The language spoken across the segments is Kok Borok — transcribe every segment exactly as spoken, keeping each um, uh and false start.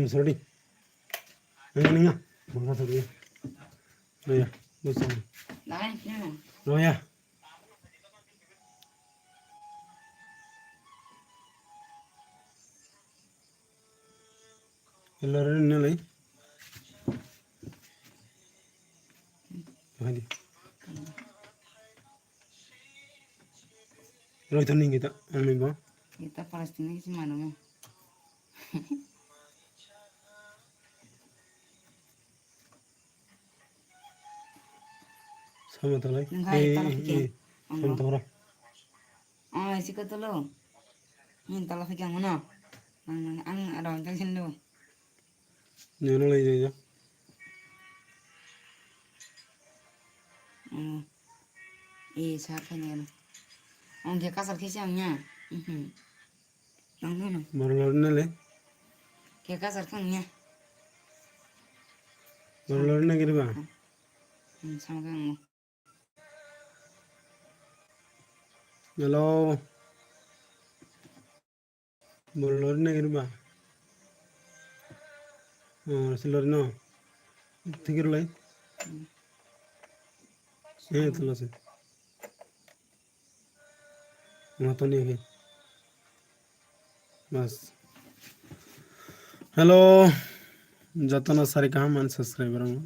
Sorry. Nang nang. Mangsa sorry. Roya. Busa. Roya. Hello, Renalai. Roy to ningi ta, ani bo. Ita plastic ni kisi manu mo. Sama talai. Nang hai tala kiki. Sama tala. Oh, isi ko tolo. Ni tala kiki ang no. Ang, ang, ang, arang kang sin lo. Nyono lai jai ja. Oh. Eh, sa khainai. Ang khe kasar khe se ang nya. Mhm. Ang no. Borok lorna le. Khe kasar khe ang nya. Borok lorna giri ba. Hmm, sama khe ang. Hello. Borok lorna giri ba. Oh, si lorna. Thikir lai. Eh, tala se. Matoni ke. Bas. Hello. Jotono sari kaham ani subscriber ang.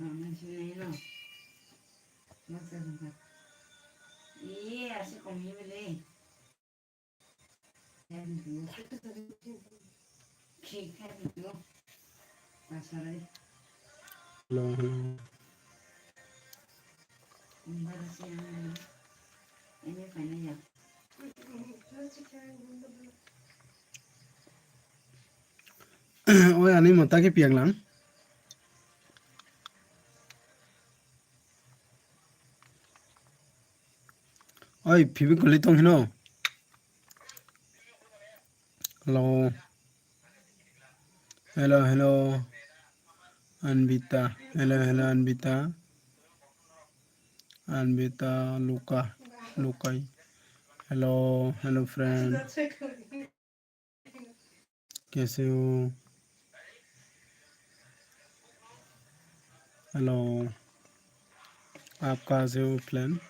Hello, hello. Oi, ani mota ke piak lang. Oi, phibi kwlwi tong hino. Hello. Hello, hello. Anvita. Hello, hello, Anvita. Anvita, Luka, Lukai. Hello, hello, friend. कैसे हो? Hello, आप कहाँ से हो, friend?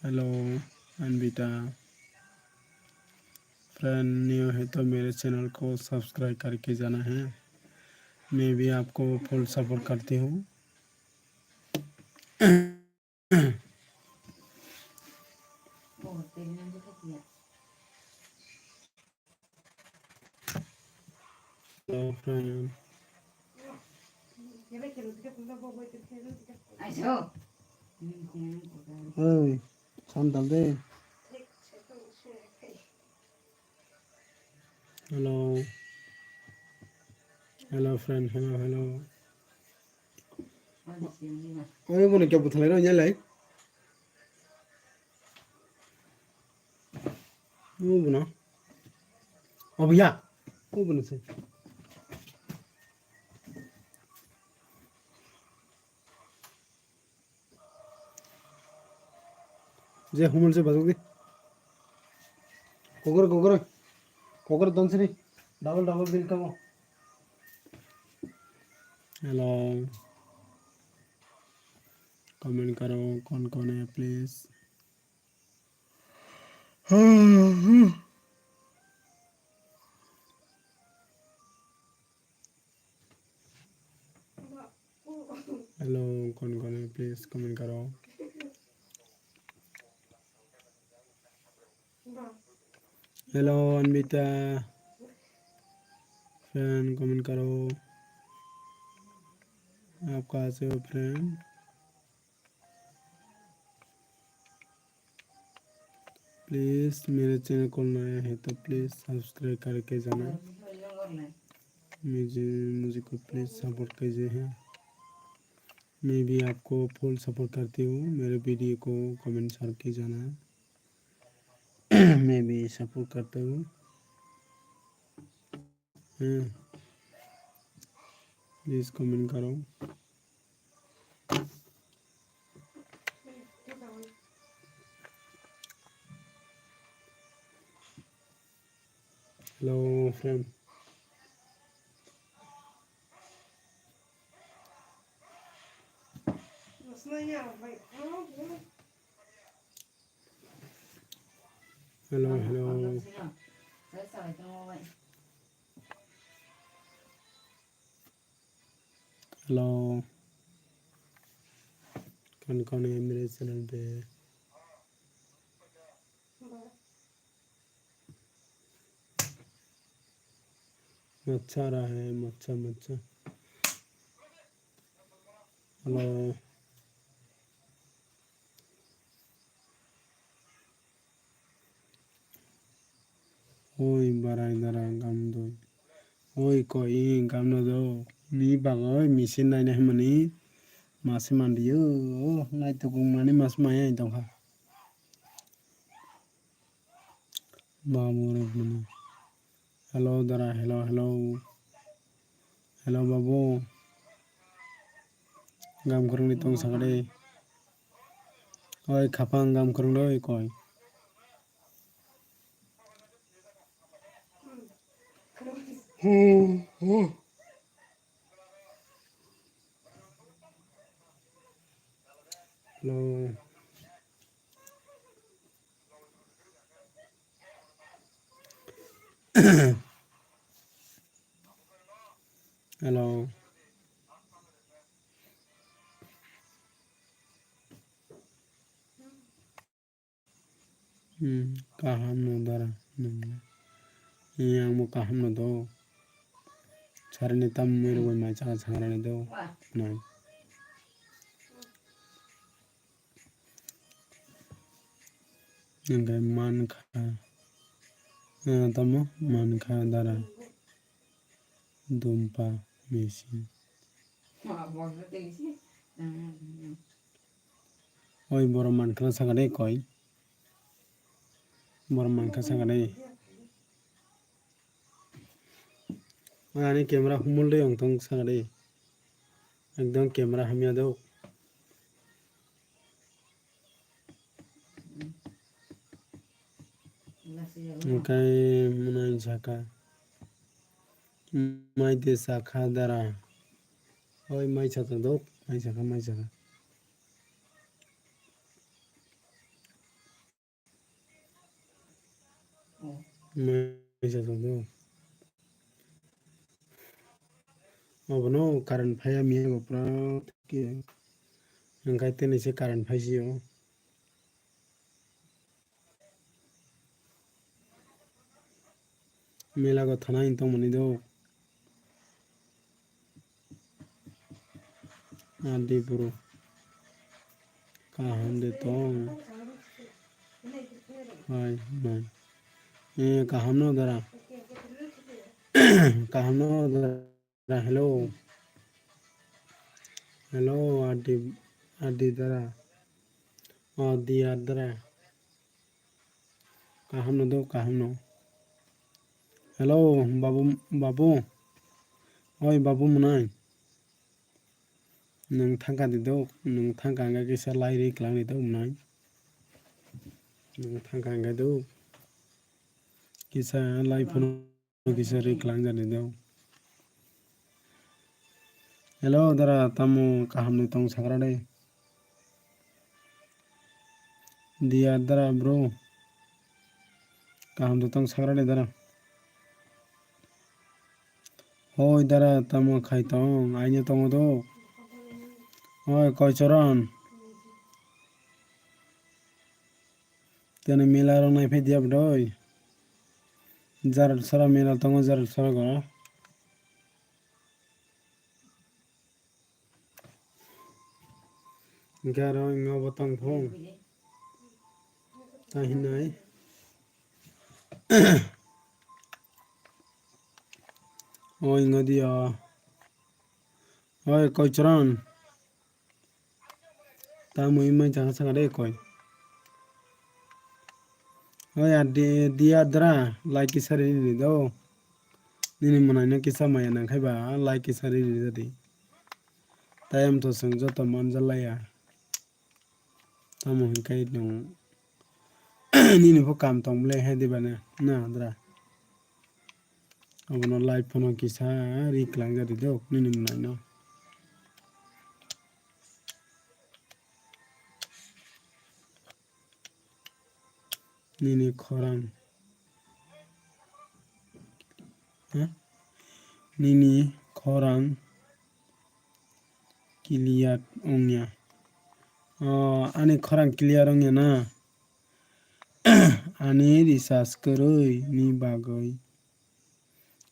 Hello, Anvita। Friend, new है तो मेरे channel को subscribe करके जाना है। मैं भी आपको full support करती हूँ। Hello, friend. Oi, sandal de. Hello. Hello, friend. Hello, hello. Oi, bono kya buthalai rw nyalai. Oi, bono. Oi, bono se. Je humul se bazuk di. Kokor, kokor. Kokor don sini. Double, double bill tamo. Hello. Comment karo, kon kon hai, please. Hello, kon kon hai, please comment karo. Hello, Anvita. Friend, comment karo. आप कहाँ से हो, friend? Please, मेरे channel को नया है तो please subscribe करके जाना। मुझे, मुझे को please support कीजिए हैं। मैं भी आपको full support करती हूँ। मेरे video को comment करके जाना। मैं भी support करता हूँ। हैं। Please comment करो। Hello, friend. Hello, hello. Hello. कौन कौन है मेरे चैनल पे? मच्छा आ रहा है, मच्छा, मच्छा। Hello. Oi, barai dara gamdoi. Oi, koi, gamno do. Ni bagoi machine naina himani. Mase mandiyo. Nai tukung mani mas maya tongkha. Babu rok mani. Hello, dara, hello, hello. Hello, babu. Gam kwrwngni tong sakadi. Oi, khapang gam kwrwng doi koi. Hello. Hello. Hmm, kaham no dara. Hmm. Yang mo kaham no do. Sarini tam mui rwgwi mai chakha sangrani do. Nai. Hingke mankha, eh, tamo mankha dara dumpa misi. Oi, borok mankha sakade koi. Borok mankha sakade. Ani camera humul de ong tong sakade. Ekdom camera hamya do. Hingke mwnai saka. Mai de saka dara. Oi mai saka do. Mai saka, mai saka. Mai saka do. Obono current phaiya miya bo pura ke. Hingke tini se current phaisio. Mela go thana hin tongmani do. Adi bro. Kaham de tong. Hai, hai. Eh, kaham no dara. Kaham no dara. Hello. Hello, Adi, Adi dara. Adi adra. Kaham no do, kaham no. Hello, babu, babu. Oi, babu mwnai. Nwng thangka di do, nwng thangka hingke kisa lai ri kwlang di do mwnai. Nwng thangka hingke do. Kisa lai phano. Kisa ri kwlang jani do. Hello, dara, tamo kaham ni tong sakra de? Dia, dara, bro. Kaham de tong sakra de, dara? Hoi, dara, tamo khai tong? Aini tongo do. Hoi, koi choron. Tini mela rok naiphai diya bwdoi. Jarat sara mela tongo, jarat sara go. Hingke aro wngma bo tong phung. Ta hinai. O wngma diya. Oi, koi choron. Tamo wngmani chakha sakha de koi. Oi, adi, di adra, like kisa ri ri do. Nini mwnai no kisa maya nang khai ba, like kisa ri ri do di. Tei amtho chwng joto manja laya. Tamo hingkai nwng nini bo kam tong bwle hai di bana, na adra. Abono live phone o kisa ri klang jadi dok nini mwnai no. Nini khorang. Ha? Nini khorang clear wngya. O, ani khorang clear wngya na? Ani recharge kwrwi ni bagwi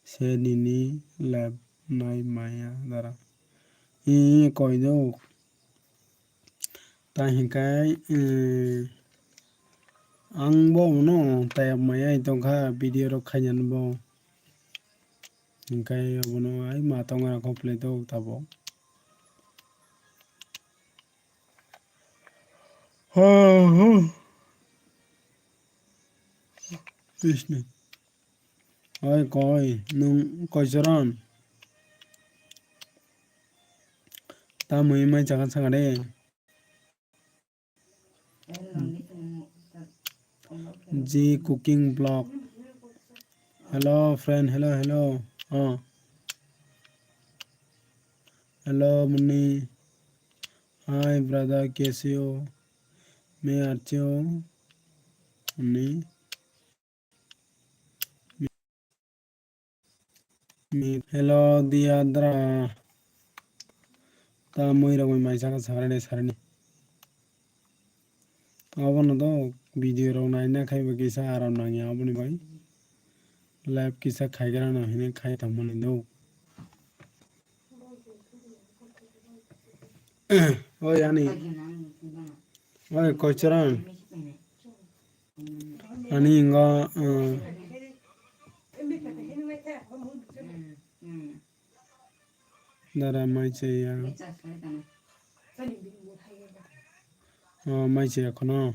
se nini lab nai maya dara. Ee, koi do. Ta hinkai, eh, ang bo uno tayab maya tongkha video rok khainani bo. Hinkai abono ai ma tongra kho play do tabo. Ha, ha. Krishna. Oi, koi, nwng koichorong? Tamoni mai chakha chakha de. G cooking vlog. Hello, friend. Hello, hello. Oh. Hello, Muni. Hi, brother. Kaise ho? Main achhe ho. Muni. Hello, Diyadra. Ta mui rok mai saka sakra de sarani. Abono do video rok naina khai ba kisa aram nangya aboni bai. Live kisa khaigra no hini khai tongmani do. Oi ani. Oi koichorong. Ani inga, uh, dara mai chaya. Oh, mai chaya kono.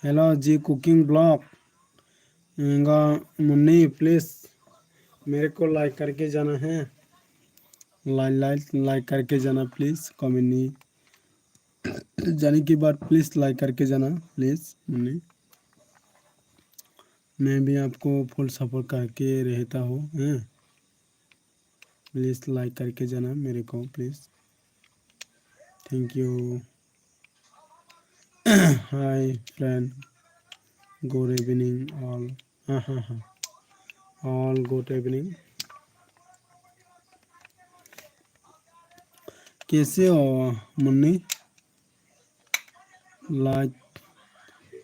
Hello, G cooking vlog. Inga Munni, please मेरे को like करके जाना है. Like, like, like करके जाना, please. Comment नहीं. जाने के बाद please like करके जाना, please. नहीं. मैं भी आपको full support करके रहता हूँ, हैं? Please like करके जाना मेरे को, please. Thank you. Hi friend, good evening all. Ha, ha, ha. All good evening. कैसे हो मुन्नी? Like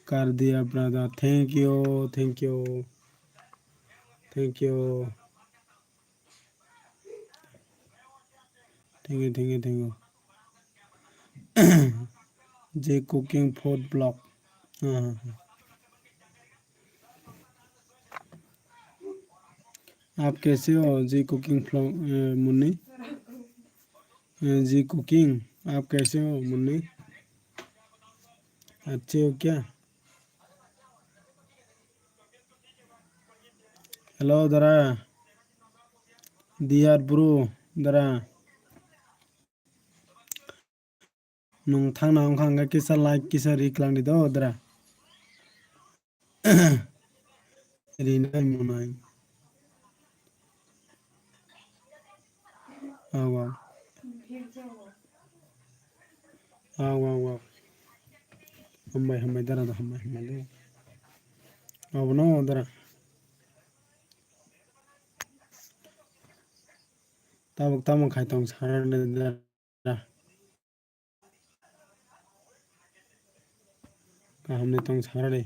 कर दिया brother. Thank you, thank you, thank you. Thank you, thank you, thank you. G cooking food vlog. हाँ, हाँ, हाँ। आप कैसे हो G cooking vlog, अ, मुन्नी? अ, G cooking, आप कैसे हो मुन्नी? अच्छे हो क्या? Hello, dara. Dear bro, dara. Nwng thangna wngkha hwnkhe kisa like, kisa ri klang di do, dara. Rinai munai. Aw, aw. Aw, aw, aw. Hambai, hambai, dara, da, hambai, hambai, dara. Abono, dara. Tabuk tamo khai tong sara de, dara. Kaham ni tong sara de.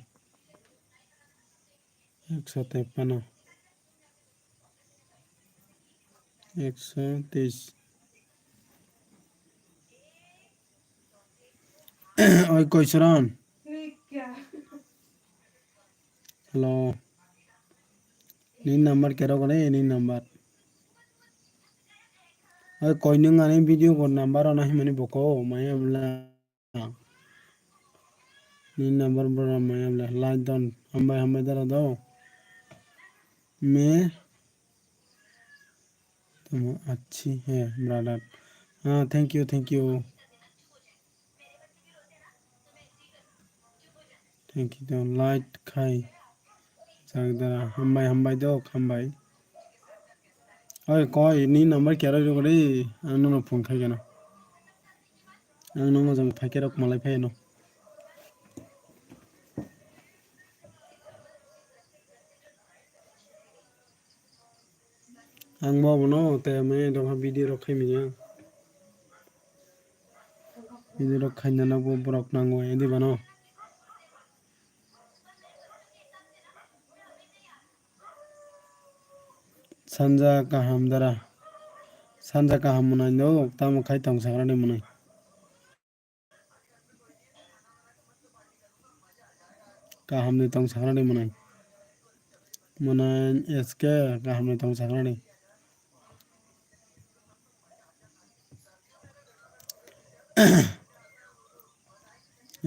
Ekso teppanno. Ekso teis. Oi, koichorong. Hello. Ni number kerok ne, ni number. Oi, koi nwng ani video bo number ono himani boko, maya bla. Ni number bora maya bla. Like don. Hambai, hambai dara do. Me. Tamo achi hai brother. Ah, thank you, thank you. Thank you, don like khai. Dara, hambai, hambai dok, hambai. Oi, koi, ni number kera rok ri, ang nono phone khai gana. Ang nono jang phai kera malai phai no. Ang bo bono te me dong video rok khai miya. Video rok khaina nang bo borok nango, edi bano. Sanja kaham dara. Sanja kaham mwnai no, tamo khai tong sagra ni mwnai. Kaham ni tong sagra ni mwnai. Mwnai S K kaham ni tong sagra ni.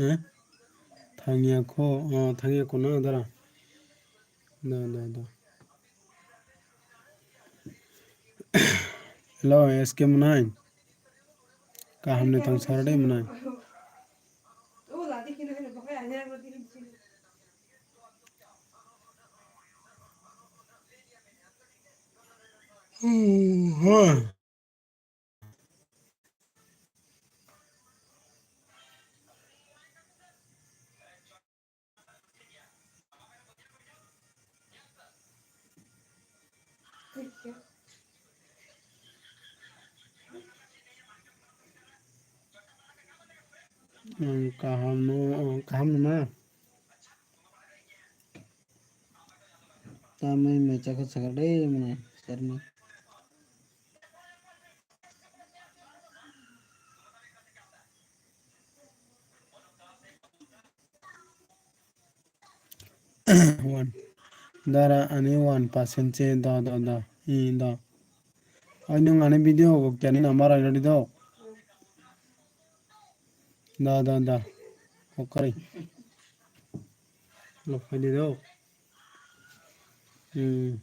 Eh? Thangya kho, oh, thangya kho na dara. Da, da, da. Hello, S K mwnai. Kaham ni tong sar de mwnai. Ang kaham no, kaham no ma. Tamai mai chakha chakha dei mwnai, sir ni. One. Dara ani one percent che do, do, do. I do. Ai nung ani video go kyani number ai rodi do. Da, da, da. Okari. Lo phai di do. Hmm.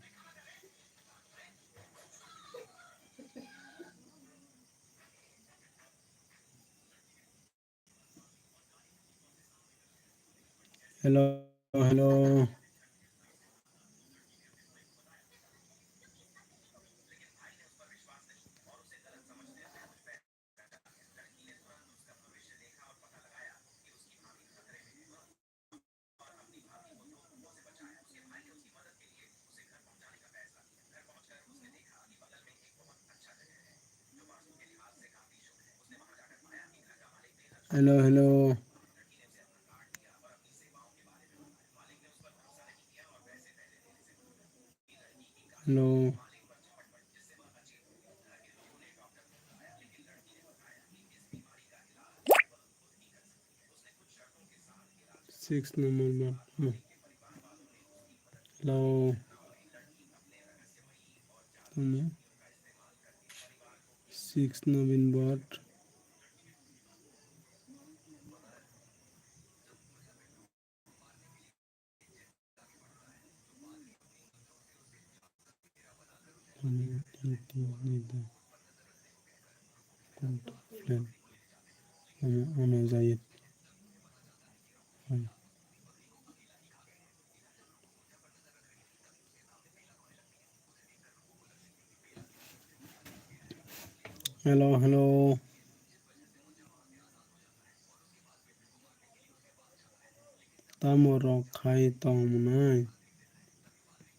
Hello, hello. Hello, hello. Hello. Six number bot. Hmm. Hello. Tamo. Six Nobin bot. Ano, ano, Zayed. Hello, hello. Tamo rok khai tong mwnai?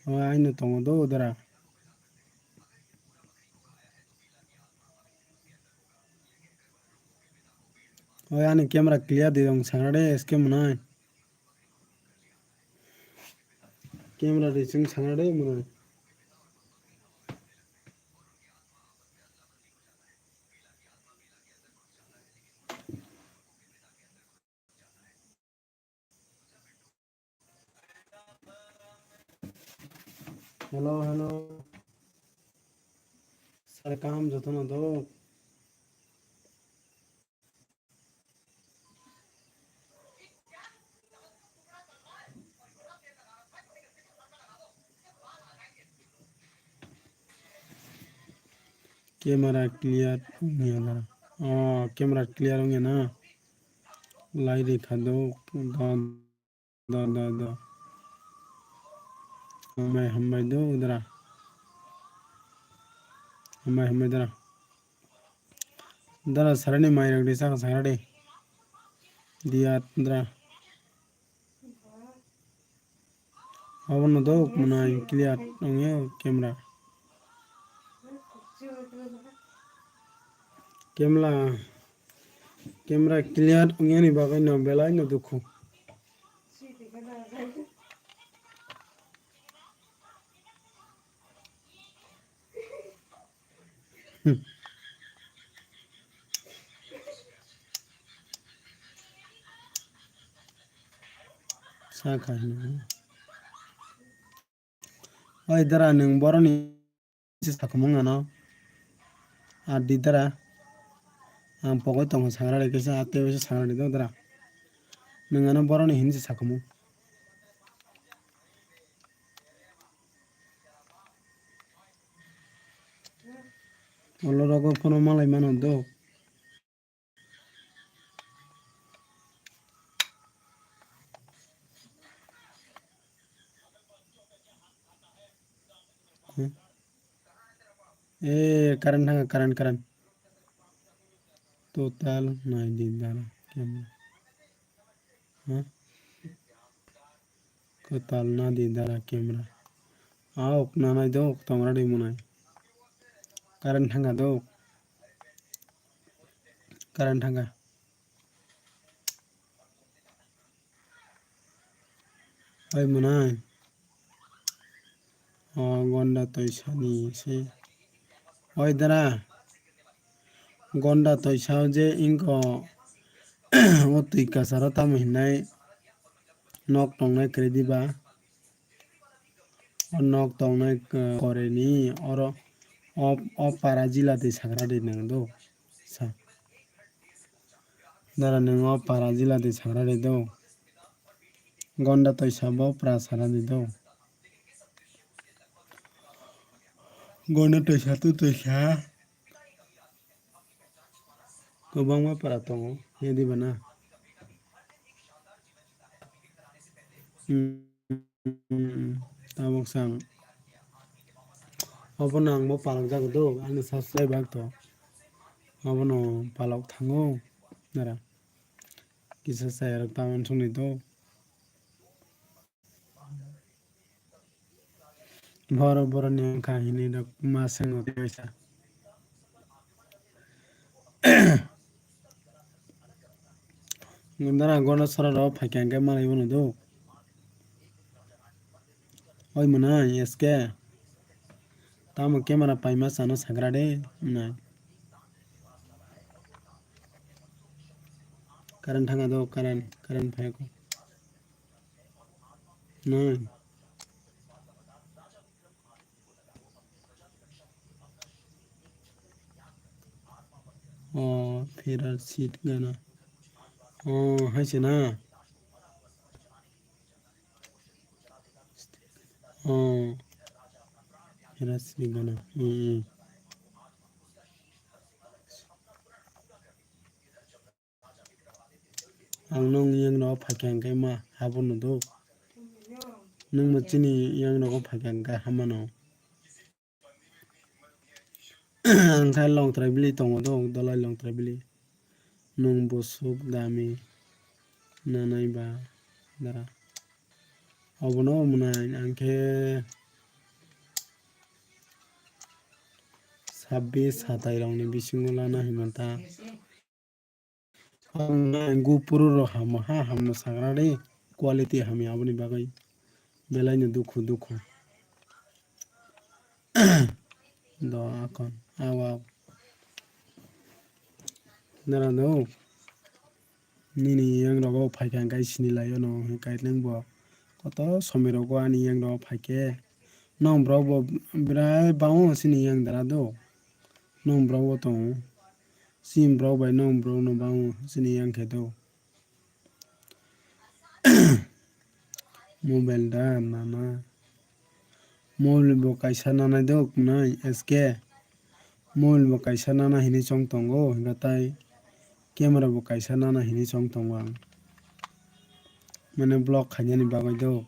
O, aino tongo do dara. O, ani camera clear di dong sana de, S K mwnai. Camera di sing sana de mwnai. Hello, hello. Sir, kaham jotono do? Camera clear wngya na? Oh, camera clear wngya na? Lai ri kha do, do, do, do, do. Hambai hambai do dara. Hambai hambai dara. Dara sarani mai rok di saka sakra di. Diya dara. Abono do mwnai clear ongya camera. Camera, camera clear ongya ni bagwi no belai no dukhu. Sakha hino. Oi dara, nwng boroni se sakhumung ano. Ar di dara. Ang pogoi tongo sangrari kaisa, atwi kaisa sangrari do dara. Nwng ano boroni hinwi se sakhumung. Olo rogo phano malai mano do. Eh, current thanga, current, current. Total nai di dara camera. Huh? Kwtal na di dara camera. Aok nanai do, tongra di mwnai. Current thanga do. Current thanga. Oi mwnai. O gonda toisani se. Oi dara. Gonda toisa je inko o twi kasaro tamo hinai nok tongnai kwrwi diba. O nok tongnai, eh, koreni oro o, o para jila twi sagra di nang do. Sa. Dara nwng o para jila twi sagra di do. Gonda toisa bo pra sara di do. Gonda toisa tu toisa. Kwbangma para tongo, ya diba na? Hmm, tabuk sang. Obono ang bo palok jago do, ani subscribe bak to. Obono palok thango, nara. Kisa saya rok ta uansuknai do. Borok borokni wngkha hinwi rok ma swngo kaisa. Gundara gono sora rok phaikha hwnkhe malai bono do. Oi mwnai S K. Tamo camera paima chana sagra de, nai. Current thanga do, current, current phai ko. Nai. O, Firar seat gana. O, hai se na. O, Firar seat gana. Hmm, hmm. Ang nung yang rok phaikha hwnkhe ma habuno do. Nung bo chini yang rogo phaikha hwnkhe hamano. Ang khe Longtrai bili tongo do, Dolai Longtrai bili. Nung busuk dami nanai ba dara. Obono omonai ang khe sabbish satai rokni bisingo lana hinmanta. Ang gupuru rok hamo ha hamno sagra de, quality hamya aboni bagwi belai no dukhu dukhu. Do akon awa nara do nini yang rogo phaikha hwnkhe sini laio no hwnkhe kaitleng bo koto somoi rogo ani yang rogo phaikhe nong borok bo belai bango sini yang dara do nong borok bo tongo. Chini borok bai nong borok no bango chini yang khe do. Mobile da nana. Mobile bo kaisa nanai do kunai S K. Mobile bo kaisa nana hinwi chong tongo hwnkhe tai camera bo kaisa nana hinwi chong tongo ang. Mane vlog khainani bagwi do.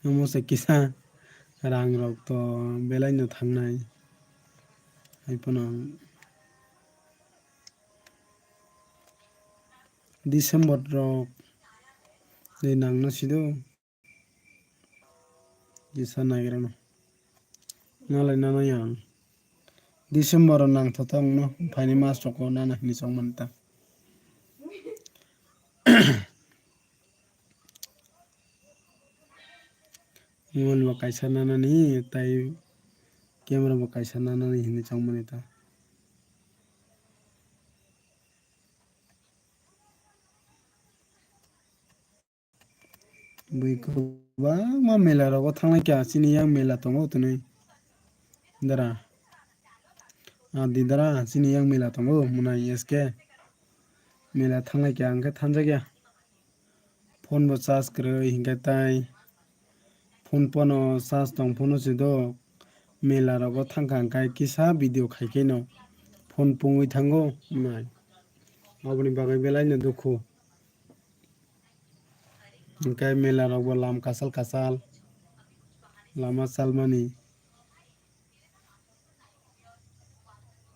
Omo se kisa rang rok to belai no thangnai. Hai phano ang December rok de nang no sido. Kisa naigra no. Nalai nana yang. December o nangthotok no phaini mas rok o nana hini chong mani ta. Mobile bo kaisa nanani, tai camera bo kaisa nanani hinwi chongmani ta. Bui kwbangma mela rogo thanglai kha, chini yang mela tongo tini. Dara. Adi dara, chini yang mela tongo, mwnai S K. Mela thanglai kha, hwnkhe thanjakya. Phone bo charge kwrwi hinkhe tai phone phano charge tong phano se do mela rogo thangkha hinkhe kisa video khaikhe no phone pungwi thango nai aboni bagwi belai no dukhu hinkhe mela rok bo lam kasal kasal lama salmani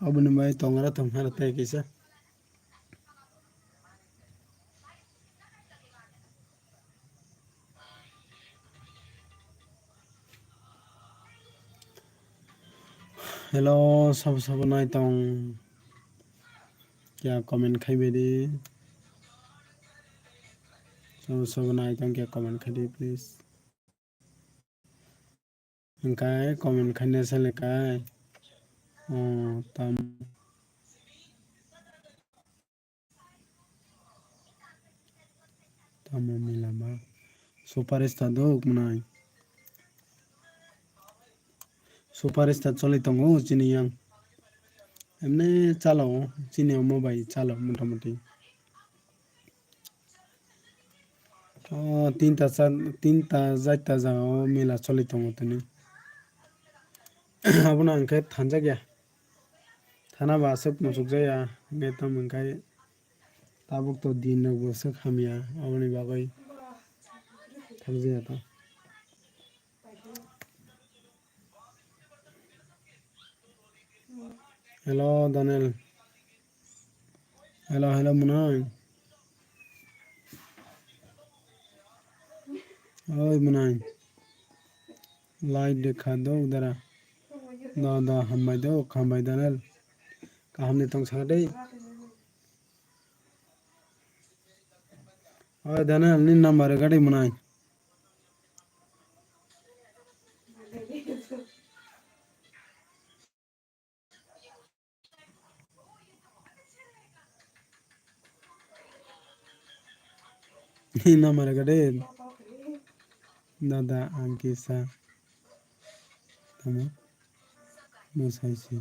aboni bagwi tongora tongphano tei kisa. Hello, sabo sabo naitong. Kya comment khai bedi. Sabo sabo naitong kya comment khai di please. Hingkai comment khaina sele kai. Oh, tam. Tamo mila ba. Superstar dok mwnai. Superstar choli tongo chini yang. Emne chalo chini omo bai chalo motamuti. Oh, tinta cha-, tinta jaita jagao mela choli tongo tini. Abono ang khe thanjakya. Thana ba aswk muchukjaya, hwnkhe tamo hwnkhe tabuk to din rok bo aswk hamya, aboni bagwi thangjakya to. Hello, Daniel. Hello, hello, mwnai. Oi, mwnai. Light de kha do dara. Da, da, hambai do, hambai Daniel. Kaham ni tong sa dei. Oi, Daniel, ni number gadi mwnai. Hina mara gade. Dada, ang kisa. Tamo. Mo sai si.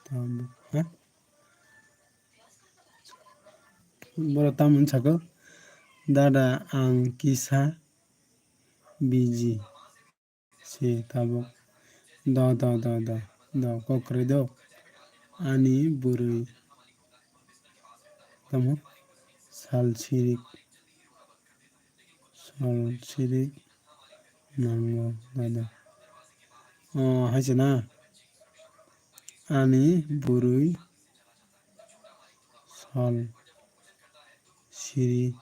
Tamo. Ha? Boro tamo sako. Dada, ang kisa. Biji. Se tabuk. Do, do, do, do. Do, kokroi do. Ani bwrwi. Tamo? Sal sirik. Sal sirik. Nango, do, do. Oh, hai se na? Ani bwrwi sal siri.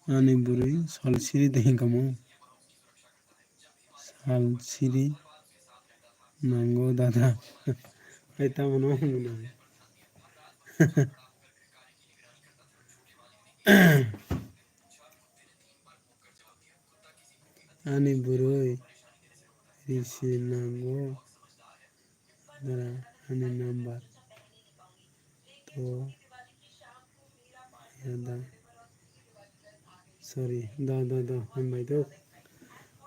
Ani bwrwi sal siri de hinka mo. Sal siri nango dada. Hai tamo no hwnwi. Ani bwrwi risi nango. Dara ani number to yada. Sorry, do, do, do, hambai do.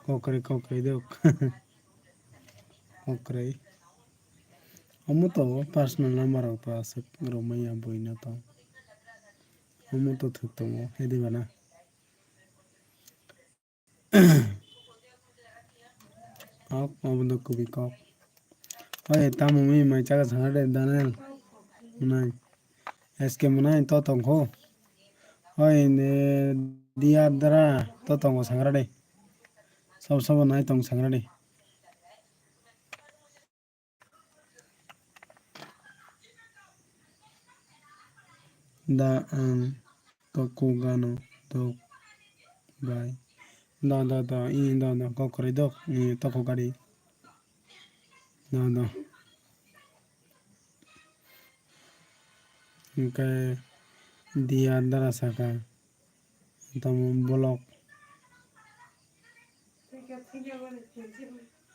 Kokre, kokre do. Kokre. Omo to personal number rok to aswk romaya buino to. Omo to thwk tongo, hede bana. Kok, obo do kubui kok. Oi, tamo mi mai chaga sana de, Daniel. Mwnai. S K mwnai to tongkho. Hoi ne, dia dara to tongo sangra de. Sabo sabo nai tong sangra de. Da ang tokugano dok bai. Da da da i da da kokroi dok i tokugari. Da da. Hingke dia dara saka. Tamo block.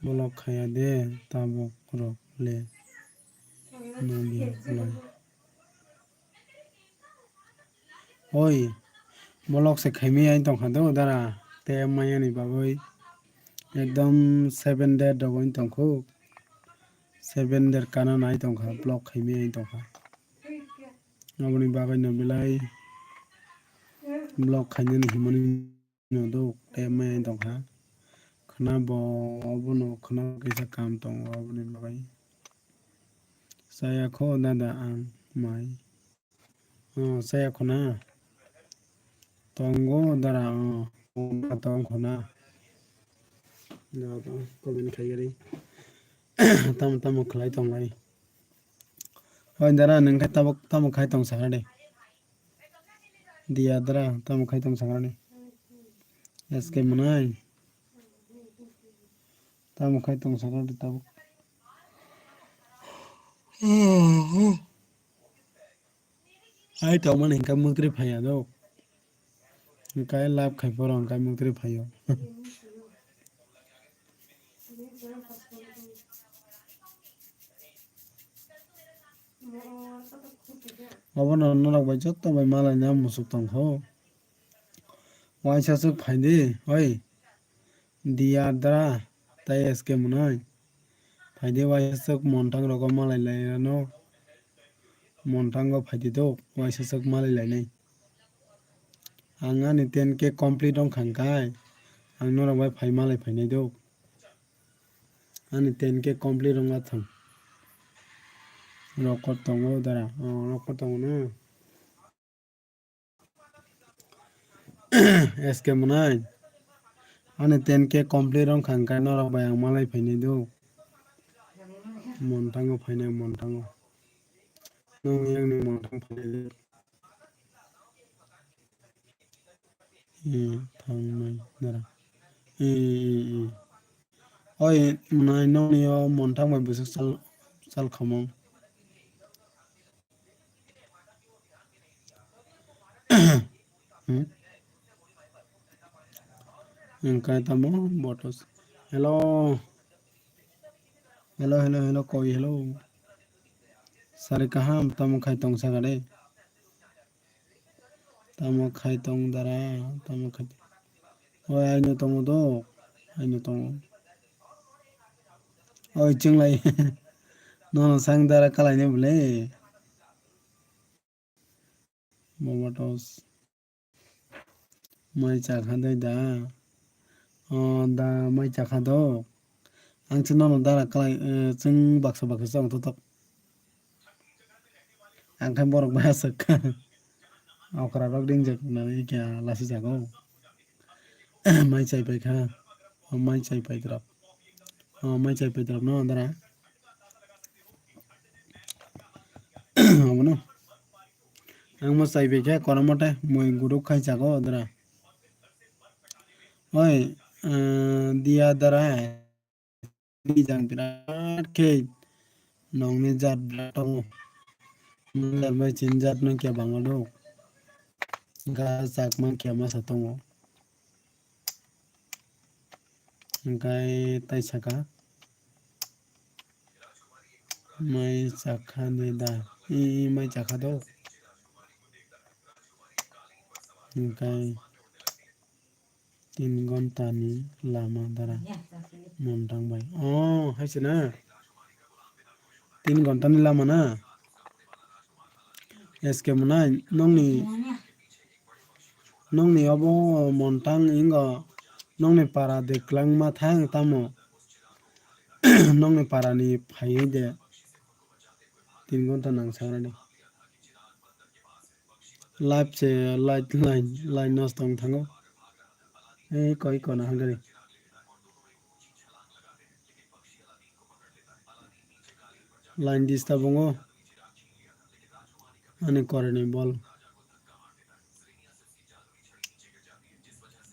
Block khaya de tabuk rok le. Nangya lai. Oi, block se khaimai ai tongkha do dara. Te maya ni bagwi ekdom seven day rok wng tongkho. Seven day kana nai tongkha, block khaimai ai tongkha. Aboni bagwi no belai block khainani himani no do te maya tongkha. Khna bo obono khna kisa kam tongo aboni bagwi. Saya kho dada ang mai. Oh, saya kho na. Tongo dara, oh, tong kho na. Comment khaigari. Tamo tamo khlai tonglai. Hoi dara, nwng khe tabuk tamo khai tong sakha de. Dia dara, tamo khai tong sakha de. S K mwnai. Tamo khai tong sakha de tabuk. Ai tongmani hingka muktri phaiya do. Hingka lab khai poro hingka muktri phaio. Obono norok bai joto bai malaina musuk tongkho. Waisa swk phaidi, oi. Dia dra, tai S K mwnai. Phaidi waisa swk montang rogo malai lai rano. Montango phaidi do, waisa swk malai lainai. Ang ani ten K complete wng kha hwnkhe, ang norok bai phai malai phainai do. Ani ten K complete wngma thang. Rokot tongo dara, oh, rokot tongo na. S K mwnai. Ani ten K complete wng kha hwnkhe norok bai ang malai phainai do. Montango phainai, montango. Nong yang ni montang phainai do. Hmm, thangnai dara. Hmm, hmm, hmm. Oi, mwnai nokni o montang bai bwswk sal, sal khamung. Hmm? Hingke tamo botos. Hello. Hello, hello, hello, koi, hello. Sari kaham, tamo khai tong saka de. Tamo khai tong dara, tamo khai. Oi, aino tongo do. Aino tongo. Oi, chwnglai. Nono sang dara kalaine bole. Mobatos. Mai chakha dai da. O da mai chakha do. Ang chwng nono dara kalai, eh, chwng baksa baksa chwng totok. Ang khe borok bai aswk kha. Okra rok ringjak nani kya lasi jago. Mai chai pai kha. O mai chai pai drop. O mai chai pai drop no dara. Obono. Ang mo chai bai kha kono mote mui guruk khai jago dara. Oi, eh, dia dara. Bijang birat khe nongni jat birat tongo. Nong jat bai chini jat no khe bangma do. Ga chakma khe masa tongo. Hingkai tai saka. Mai chakha ni da. I, i, mai chakha do. Hingkai. Tin ghonta ni lama dara montang bai. Oh, hai se na. Tin ghonta ni lama na. S K mwnai, nongni, nongni obo montang ingo, nongni para de kwlangma thang tamo. Nongni para ni phaiwi de. Tin ghonta nang sangrani. Live se light line line nosto wng thango. Ei koi kona hangari. Line disturb wngkha. Ani koroni bol.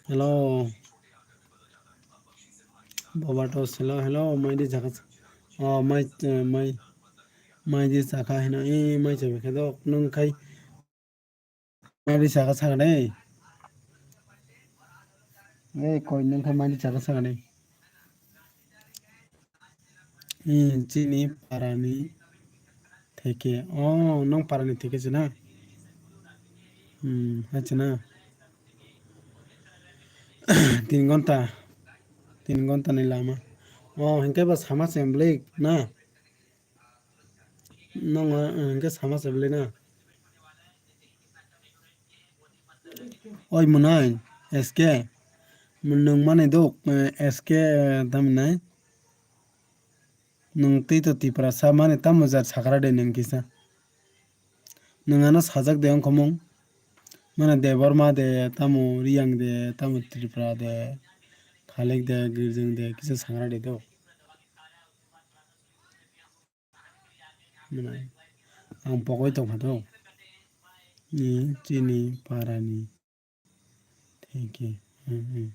Hello. Bobatos, hello, hello, mai di jaka. Oh, mai, eh, mai, mai di jaka hino, eh, mai chabi khe dok, nung khai. Mai di jaka saka dei. Eh, koi nung khai mai di jaka saka dei. Hmm, chini parani theke. Oh, nong parani theke se na? Hmm, hai se na? Tin ghonta. Tin ghonta ni lama. Oh, hinkhe ba sama se bwlwi na? Nong, eh, hinkhe sama se bwlwi na? Oi mwnai, S K. Nwng mani dok, eh, S K, eh, tamni nai. Nwng tei to Tiprasa mani tamo jat sakra de nwng kisa. Nwng ano sajak de wngkha mung. Mane Debbarma de, tamo Riyang de, tamo Tripura de, Khalik de, Girjang de, kisa sakra de dok. Mwnai. Ang pogwi tongkha to. Ni chini parani. Thank you. Hmm, hmm.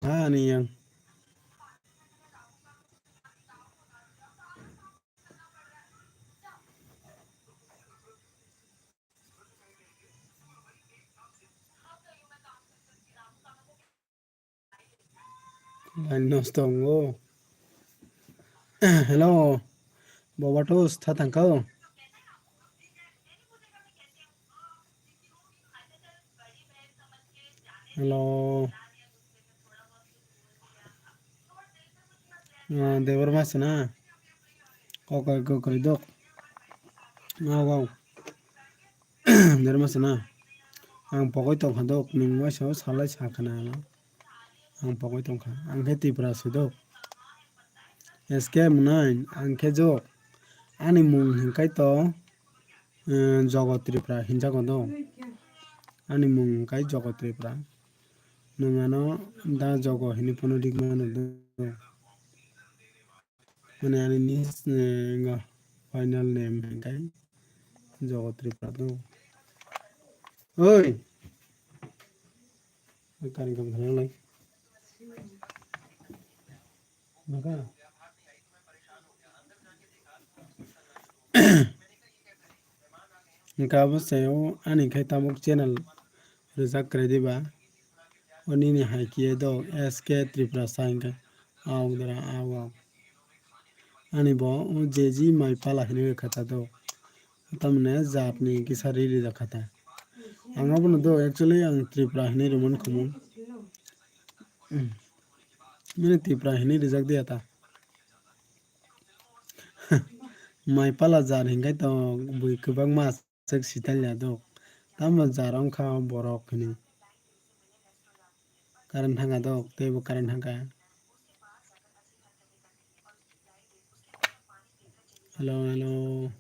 Ani yang. Line nosto wngo. Hello. Bobatos tha thangkha. Hello. Ah, Debbarma se na. Kokoi kokoi dok. Wow, wow. Debbarma se na. Ang pogwi tongkha dok. Nwng waisa o salai sakha na ano. Ang pogwi tongkha. Ang khe Tripura se dok. S K mwnai. Ang khe jok. Ani mung hinkhai to, eh, Jogo Tripura hinjago do. Ani mung hinkhai Jogo Tripura. Nwng ano da Jogo hinwi phano rik mano do. Mane ani ni, eh, final name hinkhai Jogo Tripura do. Oi. Kari kam khalai lai. Maka. Hingke abo se o ani khe tabuk channel rwjak kwrwi diba. O nini hai kiye do S K Tripura sa hingke. Aw dara aw aw. Ani bo o J G mai pala hinwi kha ta do. Tamni jat ni kisa ri rijak kha ta. Ang abono do actually ang Tripura hinwi rwmani khumu. Mane Tripura hinwi rijak diya ta. Mai pala jar hinkhai to bui kwbangma aswk sitalya dok. Tamo jar wngkha borok hinwi. Current thangkha dok, teibo current thangkha. Hello, hello.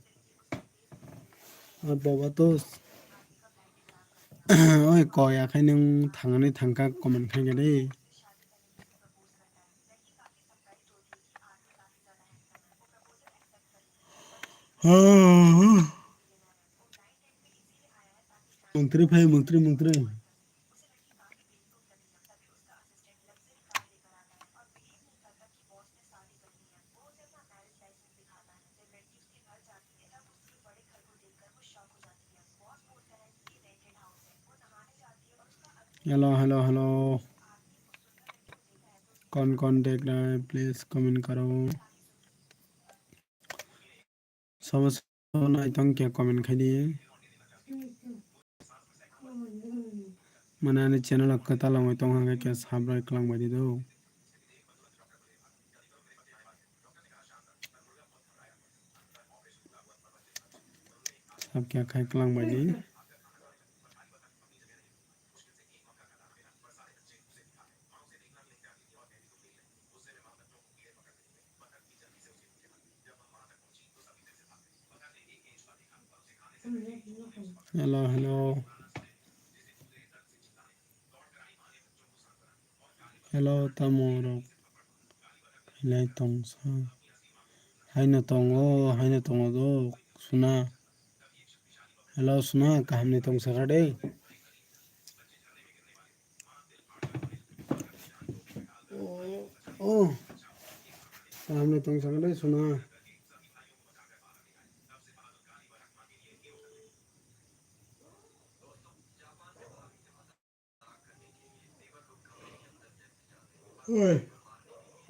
O bobo to s-, oi koi akhai nwng thangani thangkha comment khaikha de. Mungtri phai, mungtri, mungtri. Hello, hello, hello. कौन कौन देख रहा है, please comment करो। Sobo sobo nai tong khe comment khai di. Mane ani channel o kwtal wngwi tong hwnkhe khe subscribe kwlang bai di do. Sab khe khai kwlang bai di. Hello, hello. Hello, tamo rok. Khailai tongsa. Haino tongo, haino tongo do, Suna. Hello, Suna, kaham ni tongsa kha de? Oh, oh. Kaham ni tongsa kha de, Suna. Oi.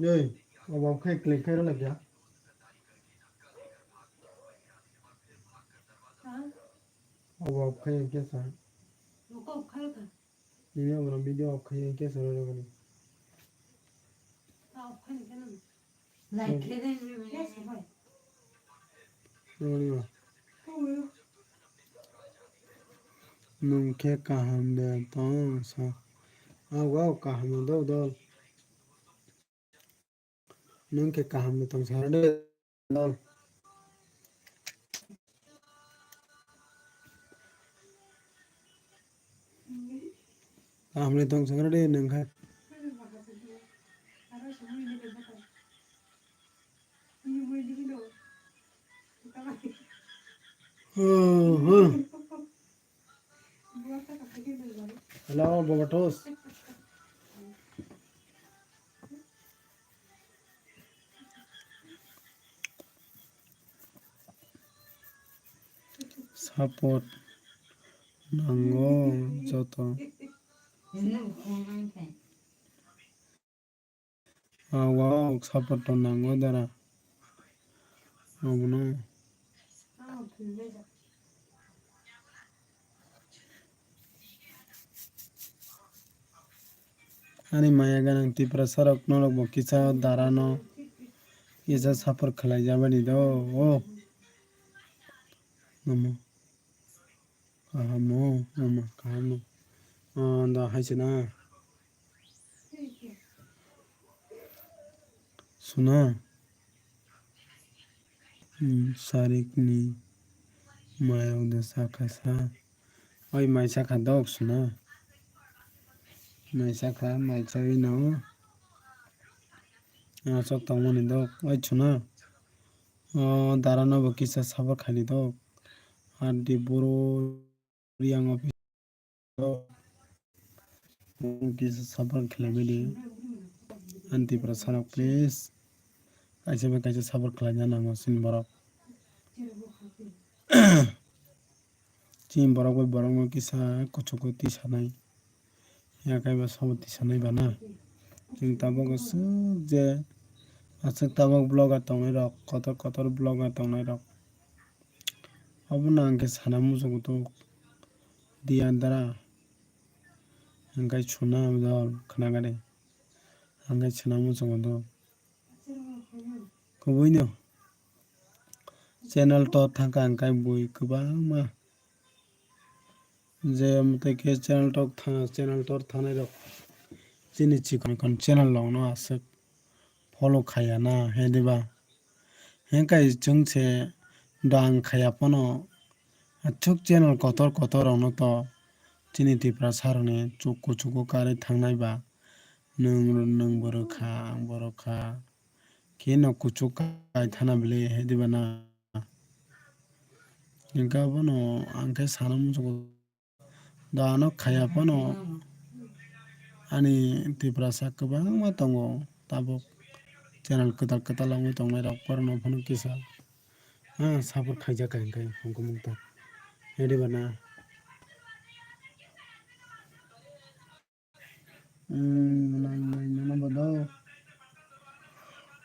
Oi. Obo khai click khai rwla kya? Obo khai kya sa? Nini obo video off khai kya sa rwla kani? Like khe de. Nwng nwng khe kaham de tong sa. Aw, aw, kaham no dol dol. Nwng khe kaham de tong sa de dol. Kaham de tong sa de nwng khe. Hello, Bobotos. Support nango joto. Ah, wow, support to nango dara. Abono. Ani maya ganang Tiprasa rok norok bo kisa dara no kisa support khlai jabani do. Oh. Namo. Kaham no, ama kaham no. Ah, da hai se na. Suna. Hmm, sarik ni mayok da sa kha sa. Oi mai sa kha dok Suna. Mai sa kha, mai sa wi no. Ah, sok tong mani dok. Oi Suna. Oh, dara no bo kisa sabar khaini dok. Ar di boro yang office kisa support khlai mani. Ani Tiprasa rok please kaisa bai kaisa support khlaina nango chini borok. Chini borok bai borok no kisa kuchugo tisanai. Ya kaiba sabo tisanai bana. Chwng tabuk aswk je aswk tabuk vlogger tongnai rok, kotor kotor vlogger tongnai rok. Obono ang khe sana muchungo tok di andra. Hingkai suna dol khna gade. Hingkai suna muchungo tok. Kubui no. Channel tor thangkha hingkai bui kwbangma. Je mwtai khe channel tok tha-, channel tor thanai rok. Chini chikon kon channel rok no aswk follow khaya na, he diba? Hingkai chwng se dang khaya phano, aswk channel kotor kotor rokno to chini Tiprasa rokni chuk kuchugo karwi thangnai ba, nwng, nwng bo rwkha, ang bo rwkha, khe no kuchuk kai thana bwle, he diba na? Hingkhe abono ang khe sana muchungo. Da ano khaya phano ani Tiprasa kwbangma tongo tabuk channel kwtal kwtal wngwi tongnai rok borokno phano kisa ha support khaijak kha hwnkhe hongkhe mungta. Hede bana. Hmm, nang nai nana bodo.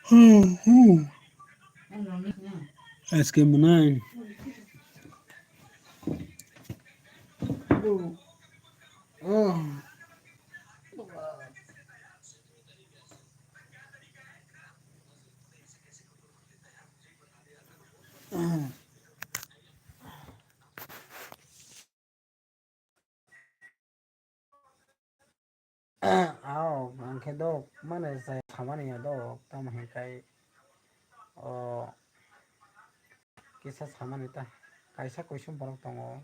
Hu, hu. S K Munai. Oh. Ao, ang khe dok, mane jai samani ya dok, tamo hingkai, o, kisa samani ta, kaisa kuisum borok tongo,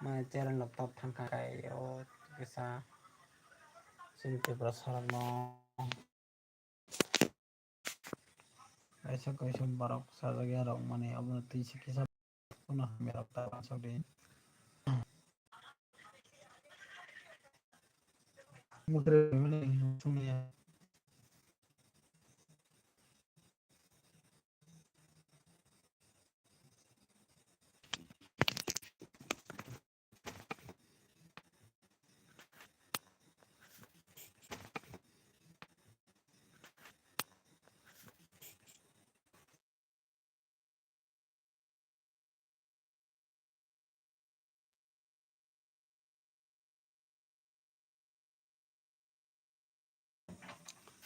Mane channel rok top thang kha, o kisa chini Tripura sarokno kaisa kaisa borok sajagya rok mane obono twi se kisa. Bono hamya rok ta bangsok di.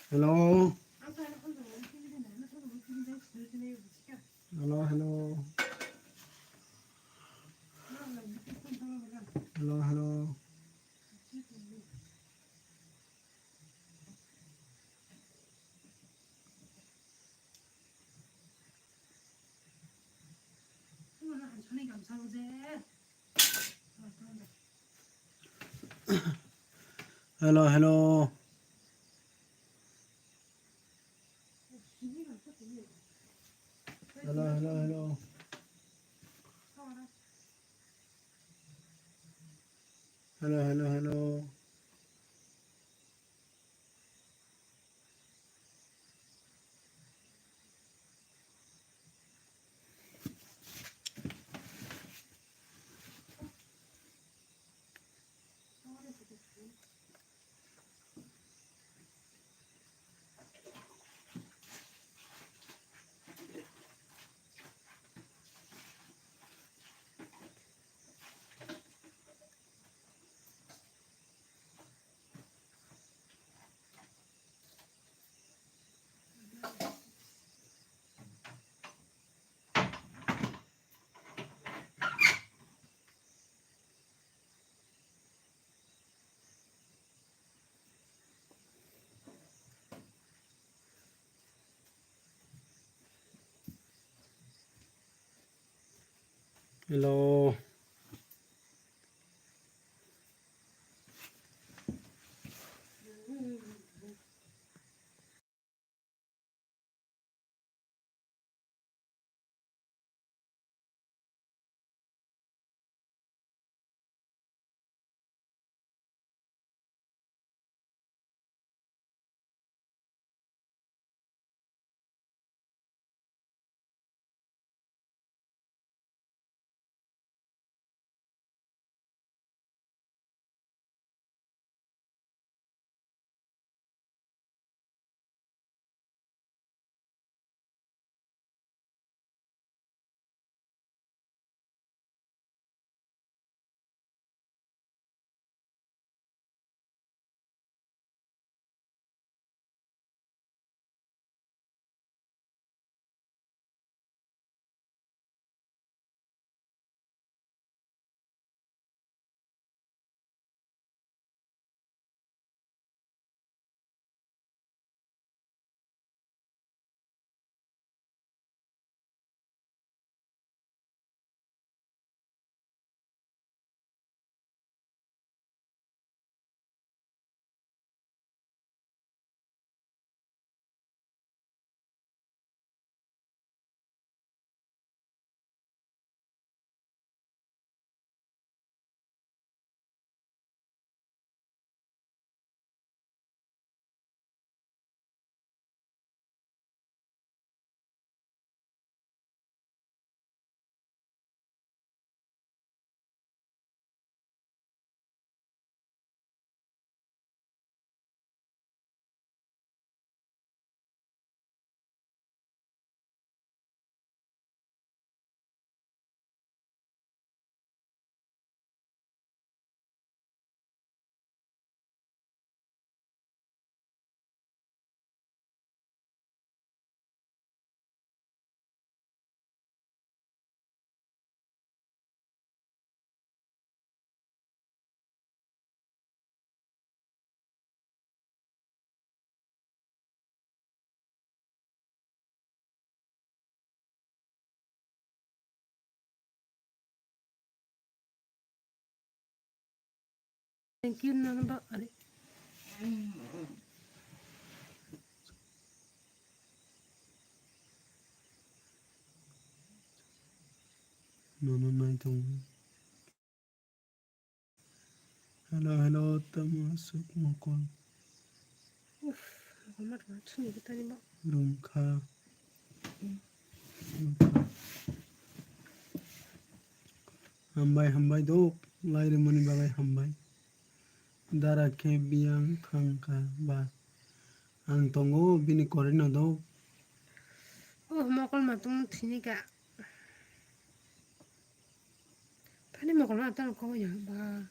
Hello. Hello, hello. Hello, hello. Hello, hello. Hello, hello, hello. Hello, hello, hello. Hello. Thank you, nang ba, are. Nono nai tongo. Hello, hello, tamo aswk mokol. Uff, mokol ma tongma thwngwi tani bo. Rungkha. Hambai, hambai dok, lai rwmani bagwi hambai. Dara khe biyang thangkha ba. Ang tongo bini korino dok. Oh, mokol ma tongma thwngwi ka. Thani mokol ma tong kong ya ba.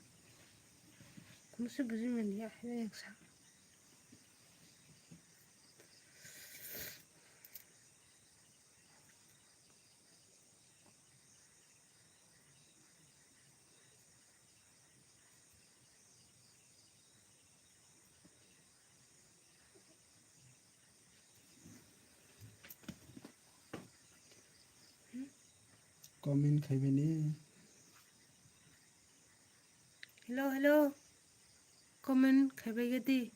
Kunu se buji manya, hai yang sa. Comment khaibani. Hello, hello. Comment khaibai gadi.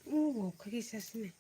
Oh, kaki sasine.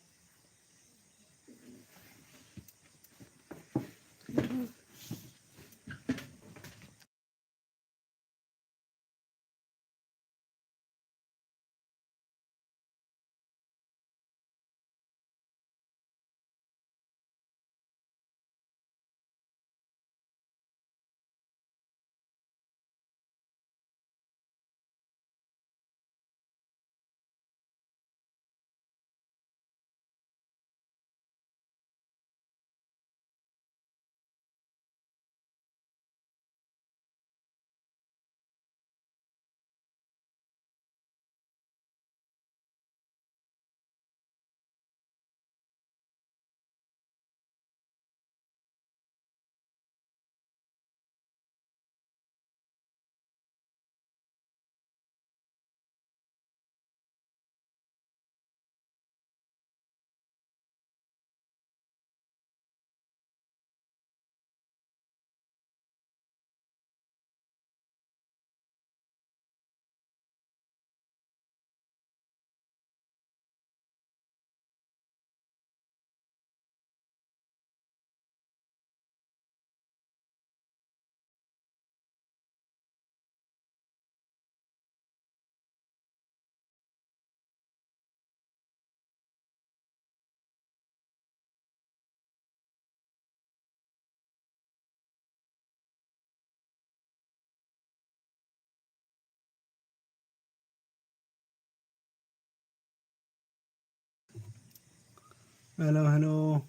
Hello, hello.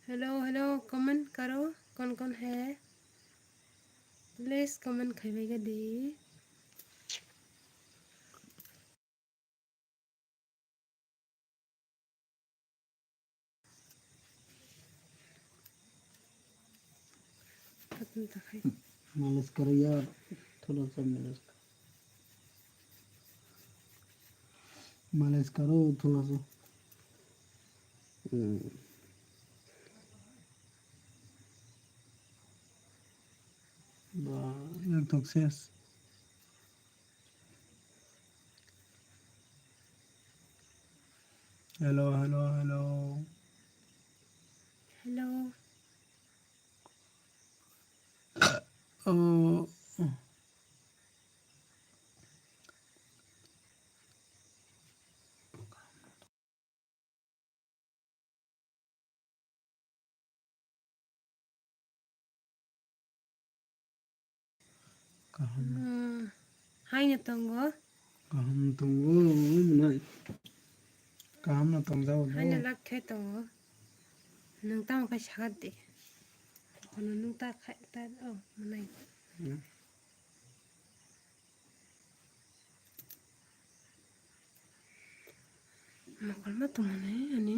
Hello, hello, comment karo, kon kon hai? Please comment khaibai gadi. Malis karo yaar, thoda sa malis karo. Malis karo thoda sa. Hmm. Ba, ek thok ses. Hello, hello, hello. Hello. Oh. Kaham. Hmm, haino tongo. Kaham tongo, mwnai. Kaham no tongjago bo. Haino lak khe tongo. Nwng tamo khe sakha di. Kono nwng ta khai ta, oh, mwnai. Hmm. Mokol ma tongmani ani.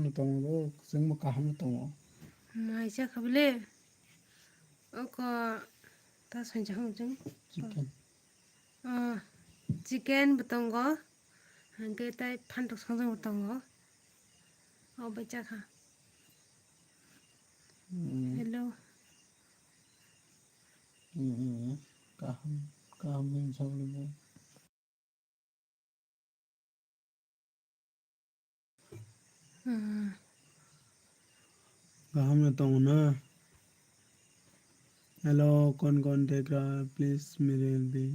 no tongo, chwngbo kaham no tongo. Mai cha kha bole? Oko ta sanjak hwnjeng. Chicken. Ah, chicken bo tongo. Hwnkhe tai phantok sangjak bo tongo. O bai cha kha. Hmm. Hello. Hmm, hmm, hmm. Kaham, kaham bini sabole bo. Hmm. Kaham no tongo na? Hello, kon kon degra, please, Mirel bi.